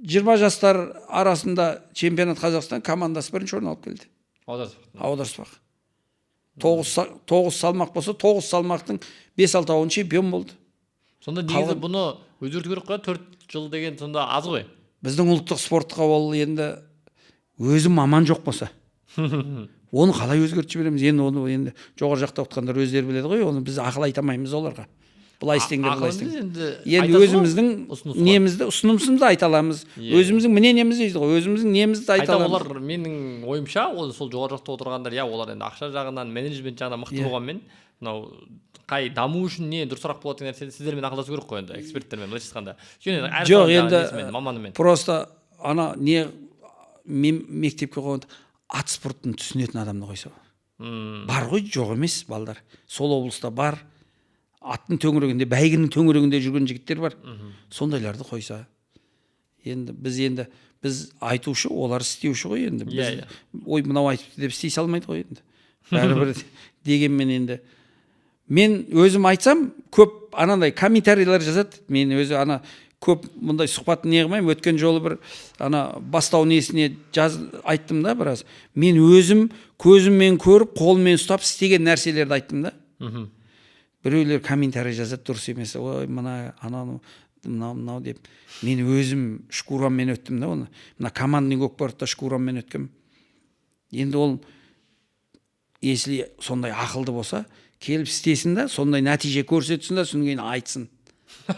20 жастар арасында чемпионат Қазақстан командасы бірінші орын алып келді. Аударыспақ. Аударыспақ тоғыз салмақ болса, тоғыз салмақтың бес алтауын чемпион болды. Сонда негізі Қалған бұны өзгерту керек қой, 4 жыл деген сонда аз ғой. Біздің ұлттық спортқа ол енді өзі маман жоқ болса, оны қалай өзгертіп жібереміз енді? Оны енді жоғары жақта отырғандар өздері біледі ғой оны, біз ақыл айта алмаймыз оларға, былай істеңдер, Ақыл былай емес, істеңдер. Енді Енді айтасыз ғой, өзіміздің ұсыныс қой. немізді, ұсынысымызды айта аламыз. Өзіміздің мнениеміз дейді ғой, өзіміздің немізді айта Қайта аламыз. Олар, менің ойымша, ол сол жоғары жақта отырғандар, иә, олар енді ақша жағынан, менеджмент жағынан мықты болғанмен, мынау қай даму үшін не дұрысырақ болады деген нәрсені сіздермен ақылдасу керек қой енді, эксперттермен, былайша айтқанда. Өйткені әр Жоқ, саланың енді несімен, маманымен. Просто ана не, мен мектепке қойғанда ат спортын түсінетін адамды қойса. Бар ғой, жоқ емес, балдар сол облыста бар, аттың төңірегінде, бәйгінің төңірегінде жүрген жігіттер бар. Сондайларды қойса. Енді біз айтушы, олар істеуші ғой енді. Біз ой, мынау айтыпты деп істей салмайды ғой енді бәрібір. Дегенмен енді мен өзім айтсам, көп анандай комментарийлер жазады. Мен өзі ана көп мұндай сұхбат не қылмаймын. Өткен жолы бір ана бастау несіне жаз айттым да біраз. Мен өзім көзіммен көріп, қолыммен ұстап істеген нәрселерді айттым да. Біреулер комментарий жазады, дұрыс емес, ой, мына анау, мынау, мынау деп. Мен өзім шкураммен өттім да оны. Мына командный көкпарды да шкураммен өткенмін. Енді ол если сондай ақылды болса, келіп істесін да, сондай нәтиже көрсетсін да, содан кейін айтсын: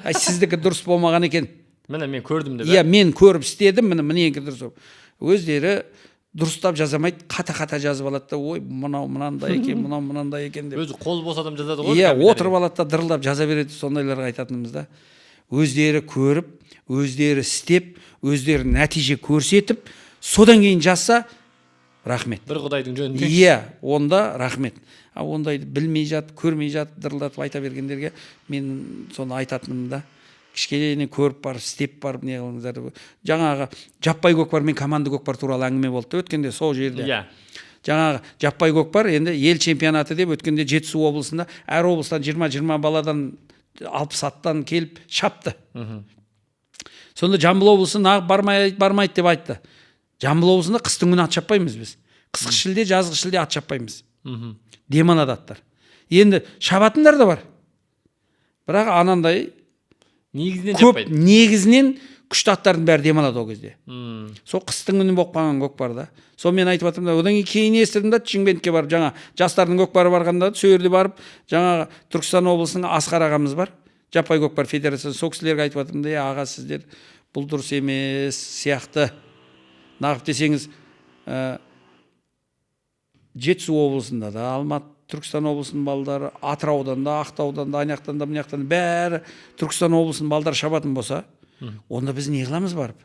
әй, сіздікі дұрыс болмаған екен. Міне, мен көрдім деп. Иә, мен көріп істедім, міне, мінекі дұрыс. Өздері дұрыстап жаза алмайды, қата қата жазып алады да, ой, мынау мынандай екен, мынау мынандай екен деп. Өзі қол бос адам жазады ғой Иә. Комментарий. Отырып алады да, дырылдап жаза береді. Сондайларға айтатынымыз да: өздері көріп, өздері істеп, өздері нәтиже көрсетіп, содан кейін жазса, рахмет. Бір құдайдың жөнінде. Иә, онда рахмет. А ондайды білмей жатып, көрмей жатып, дырылдатып айта бергендерге мен соны айтатыным да: кішкене көріп барып, істеп барып не қылыңыздар. Жаңағы жаппай көкпар мен команда көкпар туралы әңгіме болды да өткенде сол жерде. Жаңағы жаппай көкпар енді ел чемпионаты деп өткенде Жетісу облысында әр облыстан 20-20 баладан, 60 аттан келіп шапты. Сонда Жамбыл облысы нағып бармай, бармайды деп айтты. Жамбыл облысында қыстың күні ат шаппаймыз біз, қысқы шілде, жазғы шілде ат шаппаймыз. Демалады аттар. Енді шабатындар да бар, бірақ анандай Негізінен көп жаппайды. Негізінен Күшті аттардың бәрі демалады ол кезде. Сол қыстың күні болып қалған көкпар да. Сол мен айтып жатырмын да. Одан кейін естідім да, Шымкентке барып, жаңа жастардың көкпары барғанда, сол жерде барып, жаңағы Түркістан облысының Асқар ағамыз бар, жаппай көкпар федерациясы, сол кісілерге айтып жатырмын да: «Е, аға, сіздер бұл дұрыс емес сияқты. Нағып десеңіз, Жетісу облысында да, Алматы, Түркістан облысының балдары, Атыраудан да, Ақтаудан да, ана жақтан да, мына жақтан да, бәрі Түркістан облысының балдары шабатын болса, онда біз не қыламыз барып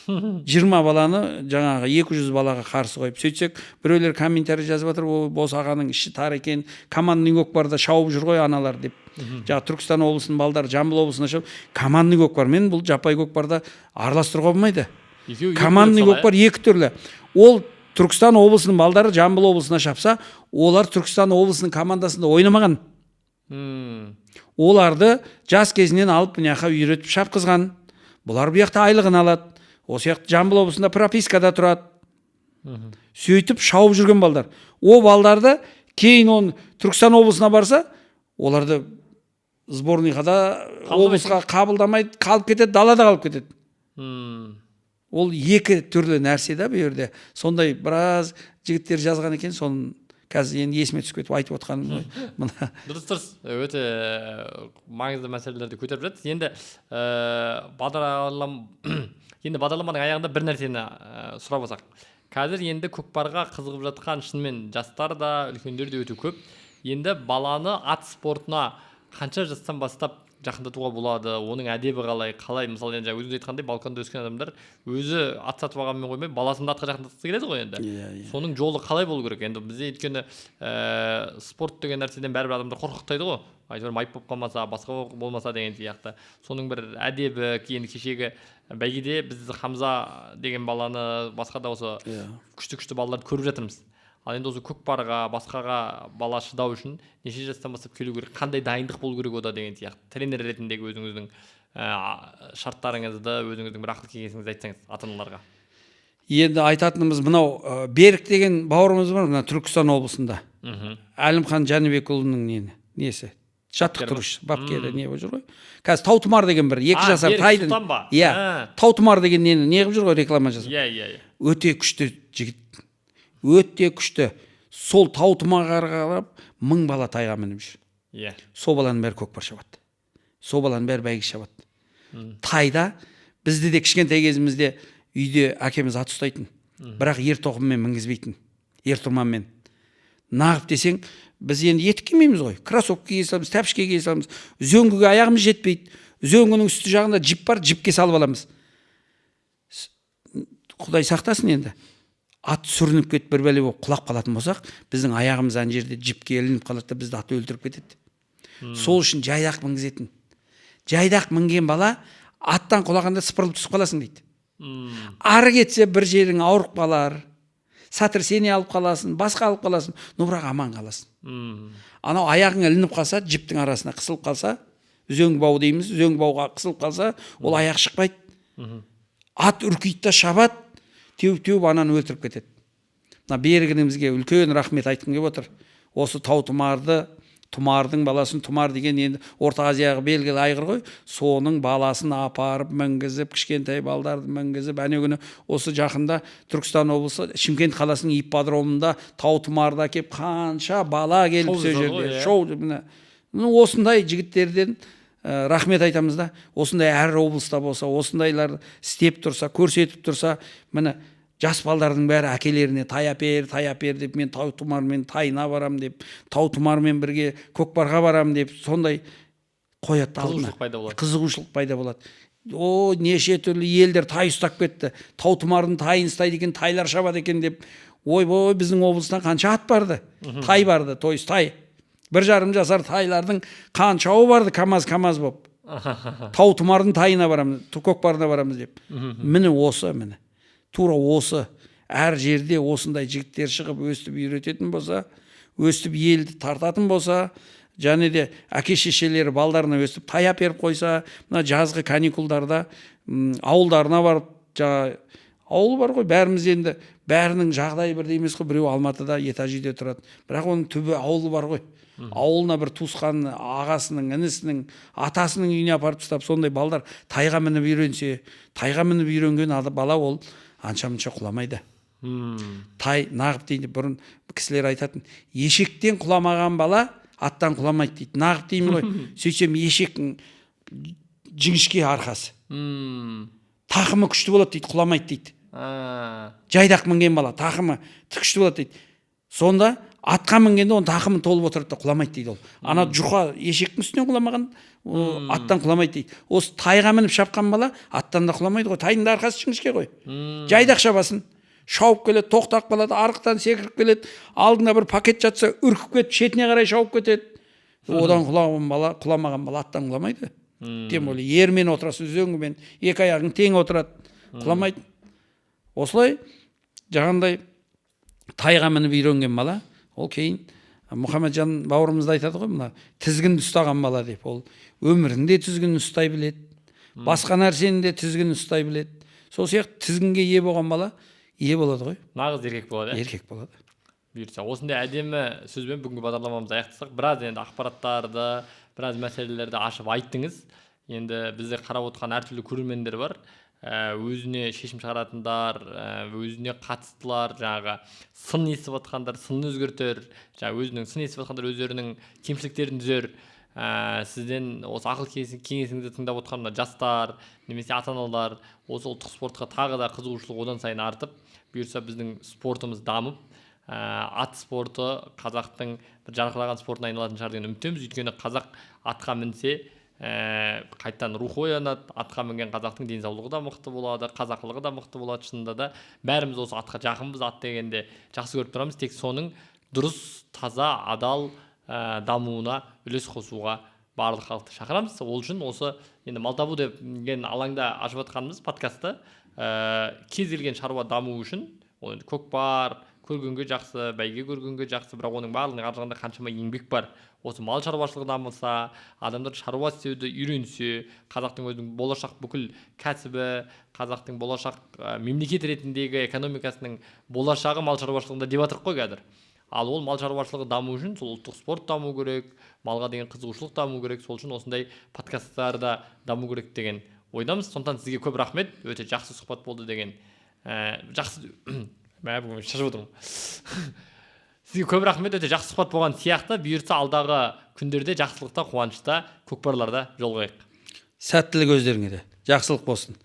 20 баланы жаңағы 200 балаға қарсы қойып?» Сөйтсек, біреулер комментарий жазып жатыр: «О, босағаның іші тар екен, командный көкпарда шауып жүр ғой аналар», — деп. Жаңағы Түркістан облысының балдары Жамбыл облысына шауып, командный көкпармен бұл жаппай көкпарда араластыруға болмайды. Екеуі екі Командный бөлек сала, көкпар екі түрлі. Ол Түркістан облысының балдары Жамбыл облысына шапса, олар Түркістан облысының командасында ойнамаған. Оларды жас кезінен алып, мына жаққа үйретіп шапқызған. Бұлар бұл жақта айлығын алады, осы жақта Жамбыл облысында пропискада тұрады. Сөйтіп шауып жүрген балдар. О балдарды кейін оны Түркістан облысына барса, оларды сборныйға да, облысқа қабылдамайды, қалып кетеді, далада қалып кетеді. Ол екі түрлі нәрсе да. Бұл жерде сондай біраз жігіттер жазған екен, соны қазір енді есіме түсіп кетіп айтып отқаным ғой мына. Дұрыс, өте маңызды мәселелерді көтеріп жатсыз. Енді енді бағдарламаның аяғында бір нәрсені сұрап алсақ. Қазір енді көкпарға қызығып жатқан шынымен жастар да, үлкендер де өте көп. Енді баланы ат спортына қанша жастан бастап жақындатуға болады, оның әдебі қалай? Қалай, мысалы, енді жаңа өзіңіз айтқандай, балконда өскен адамдар өзі ат сатып алғанымен қоймай, баласын да атқа жақындатқысы келеді ғой енді. иә иә Соның жолы қалай болу керек енді бізде? Өйткені спорт деген нәрседен бәрібір адамдар қорқақтайды ғой, әйтеуір майып болып қалмаса, басқа болмаса деген сияқты. Соның бір әдебі. Енді кешегі бәйгеде біз Хамза деген баланы, басқа да осы күшті күшті балаларды көріп жатырмыз. Ал енді осы көкпарға, басқаға бала шыдау үшін неше жастан бастап келу керек, қандай дайындық болу керек ода деген сияқты, тренер ретіндегі өзіңіздің шарттарыңызды, өзіңіздің бір ақыл кеңесіңізді айтсаңыз ата аналарға. Енді айтатынымыз мынау: Берік деген бауырымыз бар мына Түркістан облысында. Әлімхан Жәнібекұлының несі, жаттықтырушы, бапкері, не болып жүр ғой қазір. Таутұмар деген бір 2 А, жасар Берік тайдың Сұлтан ба? Иә. А. Таутұмар деген нені не қылып жүр ғой, реклама жасап. иә иә иә Өте күшті жігіт, өте күшті. Сол Таутұмарға қарап 1000 бала тайға мініп жүр. Сол баланың бәрі көкпар шабады, сол баланың бәрі бәйге шабады тайда. Бізде де кішкентай кезімізде үйде әкеміз ат ұстайтын, бірақ ер тоқыммен мінгізбейтін, ер тұрманмен. Нағып десең, біз енді етік кимейміз ғой, кроссовка кие саламыз, тәпішке кие саламыз, үзеңгіге аяғымыз жетпейді. Үзеңгінің үсті жағында жіп бар, жіпке салып аламыз. Құдай сақтасын, енді ат сүрініп кетіп, бір бәле болып құлап қалатын болсақ, біздің аяғымыз ана жерде жіпке ілініп қалады да, бізді ат өлтіріп кетеді. Сол үшін жайдақ мінгізетін. Жайдақ мінген бала аттан құлағанда сыпырылып түсіп қаласың дейді. Ары кетсе, бір жерің ауырып қалар, сотрясение алып қаласың, басқа алып қаласың, но бірақ аман қаласың. Анау аяғың ілініп қалса, жіптің арасына қысылып қалса, үзеңгі бау дейміз, үзеңгі бауға қысылып қалса, ол аяқ шықпайды. Ат үркиді да шабады, теуіп теуіп ананы өлтіріп кетеді. Мына Берік інімізге үлкен рахмет айтқым келіп отыр. Осы тау тұмарды, Тұмардың баласын, Тұмар деген енді Орта Азияға белгілі айғыр ғой, соның баласын апарып мінгізіп, кішкентай балдарды мінгізіп, әне күні осы жақында Түркістан облысы, Шымкент қаласының ипподромында тау тұмарды әкеліп, қанша бала келіп, Шоу сол жасады ғой, жерде иә. шоу. Міне, ну, осындай жігіттерден рахмет айтамыз да. Осындай әр облыста болса, осындайлар істеп тұрса, көрсетіп тұрса, міне, жас балдардың бәрі әкелеріне «тай әпер, тай әпер» деп, «мен тау тұмармен тайына барам» деп, «тау тұмармен бірге көкпарға барам» деп, сондай қояды да алдына. Қызығушылық пайда болады. Қызығушылық пайда болады. О, неше түрлі елдер тай ұстап кетті, тау тұмардың тайын ұстайды екен, тайлар шабады екен деп. Ойбой, біздің облыстан қанша ат барды, тай барды, то есть тай, 1,5 жасар тайлардың қаншауы барды камаз камаз болып, «тау тұмардың тайына барамыз, көкпарына барамыз» деп. Міне, осы, міне, тура осы әр жерде осындай жігіттер шығып, өстіп үйрететін болса, өстіп елді тартатын болса, және де әке шешелері балдарына өстіп тай әперіп қойса, мына жазғы каникулдарда ауылдарына барып жаңа Ауыл бар ғой, бәріміз енді, бәрінің жағдайы бірдей емес қой. Біреу Алматыда этаж үйде тұрады, бірақ оның түбі ауылы бар ғой. Ауылына бір туысқан ағасының, інісінің, атасының үйіне апарып тастап, сондай балдар тайға мініп үйренсе, тайға мініп үйренген бала ол анша мұнша құламайды. Тай нағып дейді, бұрын кісілер айтатын, ешектен құламаған бала аттан құламайды дейді. Нағып деймін ғой, сөйтсем, ешектің жіңішке арқасы, тақымы күшті болады дейді, құламайды дейді. Жайдақ мінген бала тақымы күшті болады дейді. Сонда атқа мінгенде оның тақымы толып отырады да, құламайды дейді. Ол ана жұқа ешектің үстінен құламаған, аттан құламайды дейді. Осы тайға мініп шапқан бала аттан да құламайды ғой, тайдың да арқасы жіңішке ғой. Жайдақ шабасын, шауып келеді, тоқтап қалады, арықтан секіріп келеді, алдында бір пакет жатса, үркіп кетіп, шетіне қарай шауып кетеді. Одан құлаған бала, құламаған бала аттан құламайды. Тем более ермен отырасың, үзеңгімен, екі аяғың тең отырады, құламайды. Осылай жаңағындай тайға мініп үйренген бала ол кейін, Мұхамеджан бауырымыз да айтады ғой, мына тізгінді ұстаған бала деп, ол өмірінде тізгінін ұстай біледі, басқа нәрсенің де тізгінін ұстай біледі. Сол сияқты тізгінге ие болған бала ие болады ғой. Нағыз еркек болады, иә. Еркек болады. Бұйыртса, осындай әдемі сөзбен бүгінгі бағдарламамызды аяқтасақ. Біраз енді ақпараттарды, біраз мәселелерді ашып айттыңыз. Енді бізді қарап отырған әртүрлі көрермендер бар, өзіне шешім шығаратындар, өзіне қатыстылар, жаңағы сын естіп жатқандар сын өзгертер, жаңағы өзінің сын естіп жатқандар өздерінің кемшіліктерін түзер. Сізден осы ақыл кеңесіңізді тыңдап отқан мына жастар немесе ата аналар осы ұлттық спортқа тағы да қызығушылық одан сайын артып, бұйырса, біздің спортымыз дамып, ат спорты қазақтың бір жарқыраған спортына айналатын шығар деген үміттеміз. Өйткені қазақ атқа мінсе, қайтадан рухы оянады. Атқа мінген қазақтың денсаулығы да мықты болады, қазақылығы да мықты болады. Шынында да, бәріміз осы атқа жақынбыз, ат дегенде жақсы көріп тұрамыз. Тек соның дұрыс, таза, адал дамуына үлес қосуға барлық халықты шақырамыз. Ол үшін осы енді «Мал табу» деген алаңда ашып жатқанымыз подкастты, кез келген шаруа даму үшін, ол енді көкпар көргенге жақсы, бәйге көргенге жақсы, бірақ оның барлығының ар жағында қаншама еңбек бар. Осы мал шаруашылығы дамыса, адамдар шаруа істеуді үйренсе, қазақтың өзінің болашақ бүкіл кәсібі, қазақтың болашақ мемлекет ретіндегі экономикасының болашағы мал шаруашылығында деп жатырық қой қазір. Ал ол мал шаруашылығы даму үшін сол ұлттық спорт даму керек, малға деген қызығушылық даму керек. Сол үшін осындай подкасттар да даму керек деген ойдамыз. Сондықтан сізге көп рахмет, өте жақсы сұхбат болды деген, жақсы, мә, бүгін шашып отырмын. Сізге көп рахмет, өте жақсы сұхбат болған сияқты. Бұйыртса, алдағы күндерде жақсылықта, қуанышта, көкпарларда жолығайық. Сәттілік өздеріңе де, жақсылық болсын.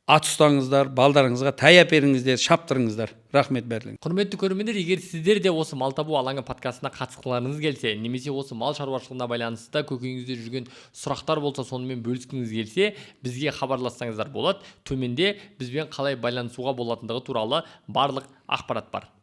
Ат ұстаңыздар, балдарыңызға тай әперіңіздер, шаптырыңыздар. Рахмет барлығыңа. Құрметті көрермендер, егер сіздер де осы «Мал табу алаңы» подкастына қатысқыларыңыз келсе немесе осы мал шаруашылығына байланысты көкейіңізде жүрген сұрақтар болса, сонымен бөліскіңіз келсе, бізге хабарлассаңыздар болады. Төменде бізбен қалай байланысуға болатындығы туралы барлық ақпарат бар.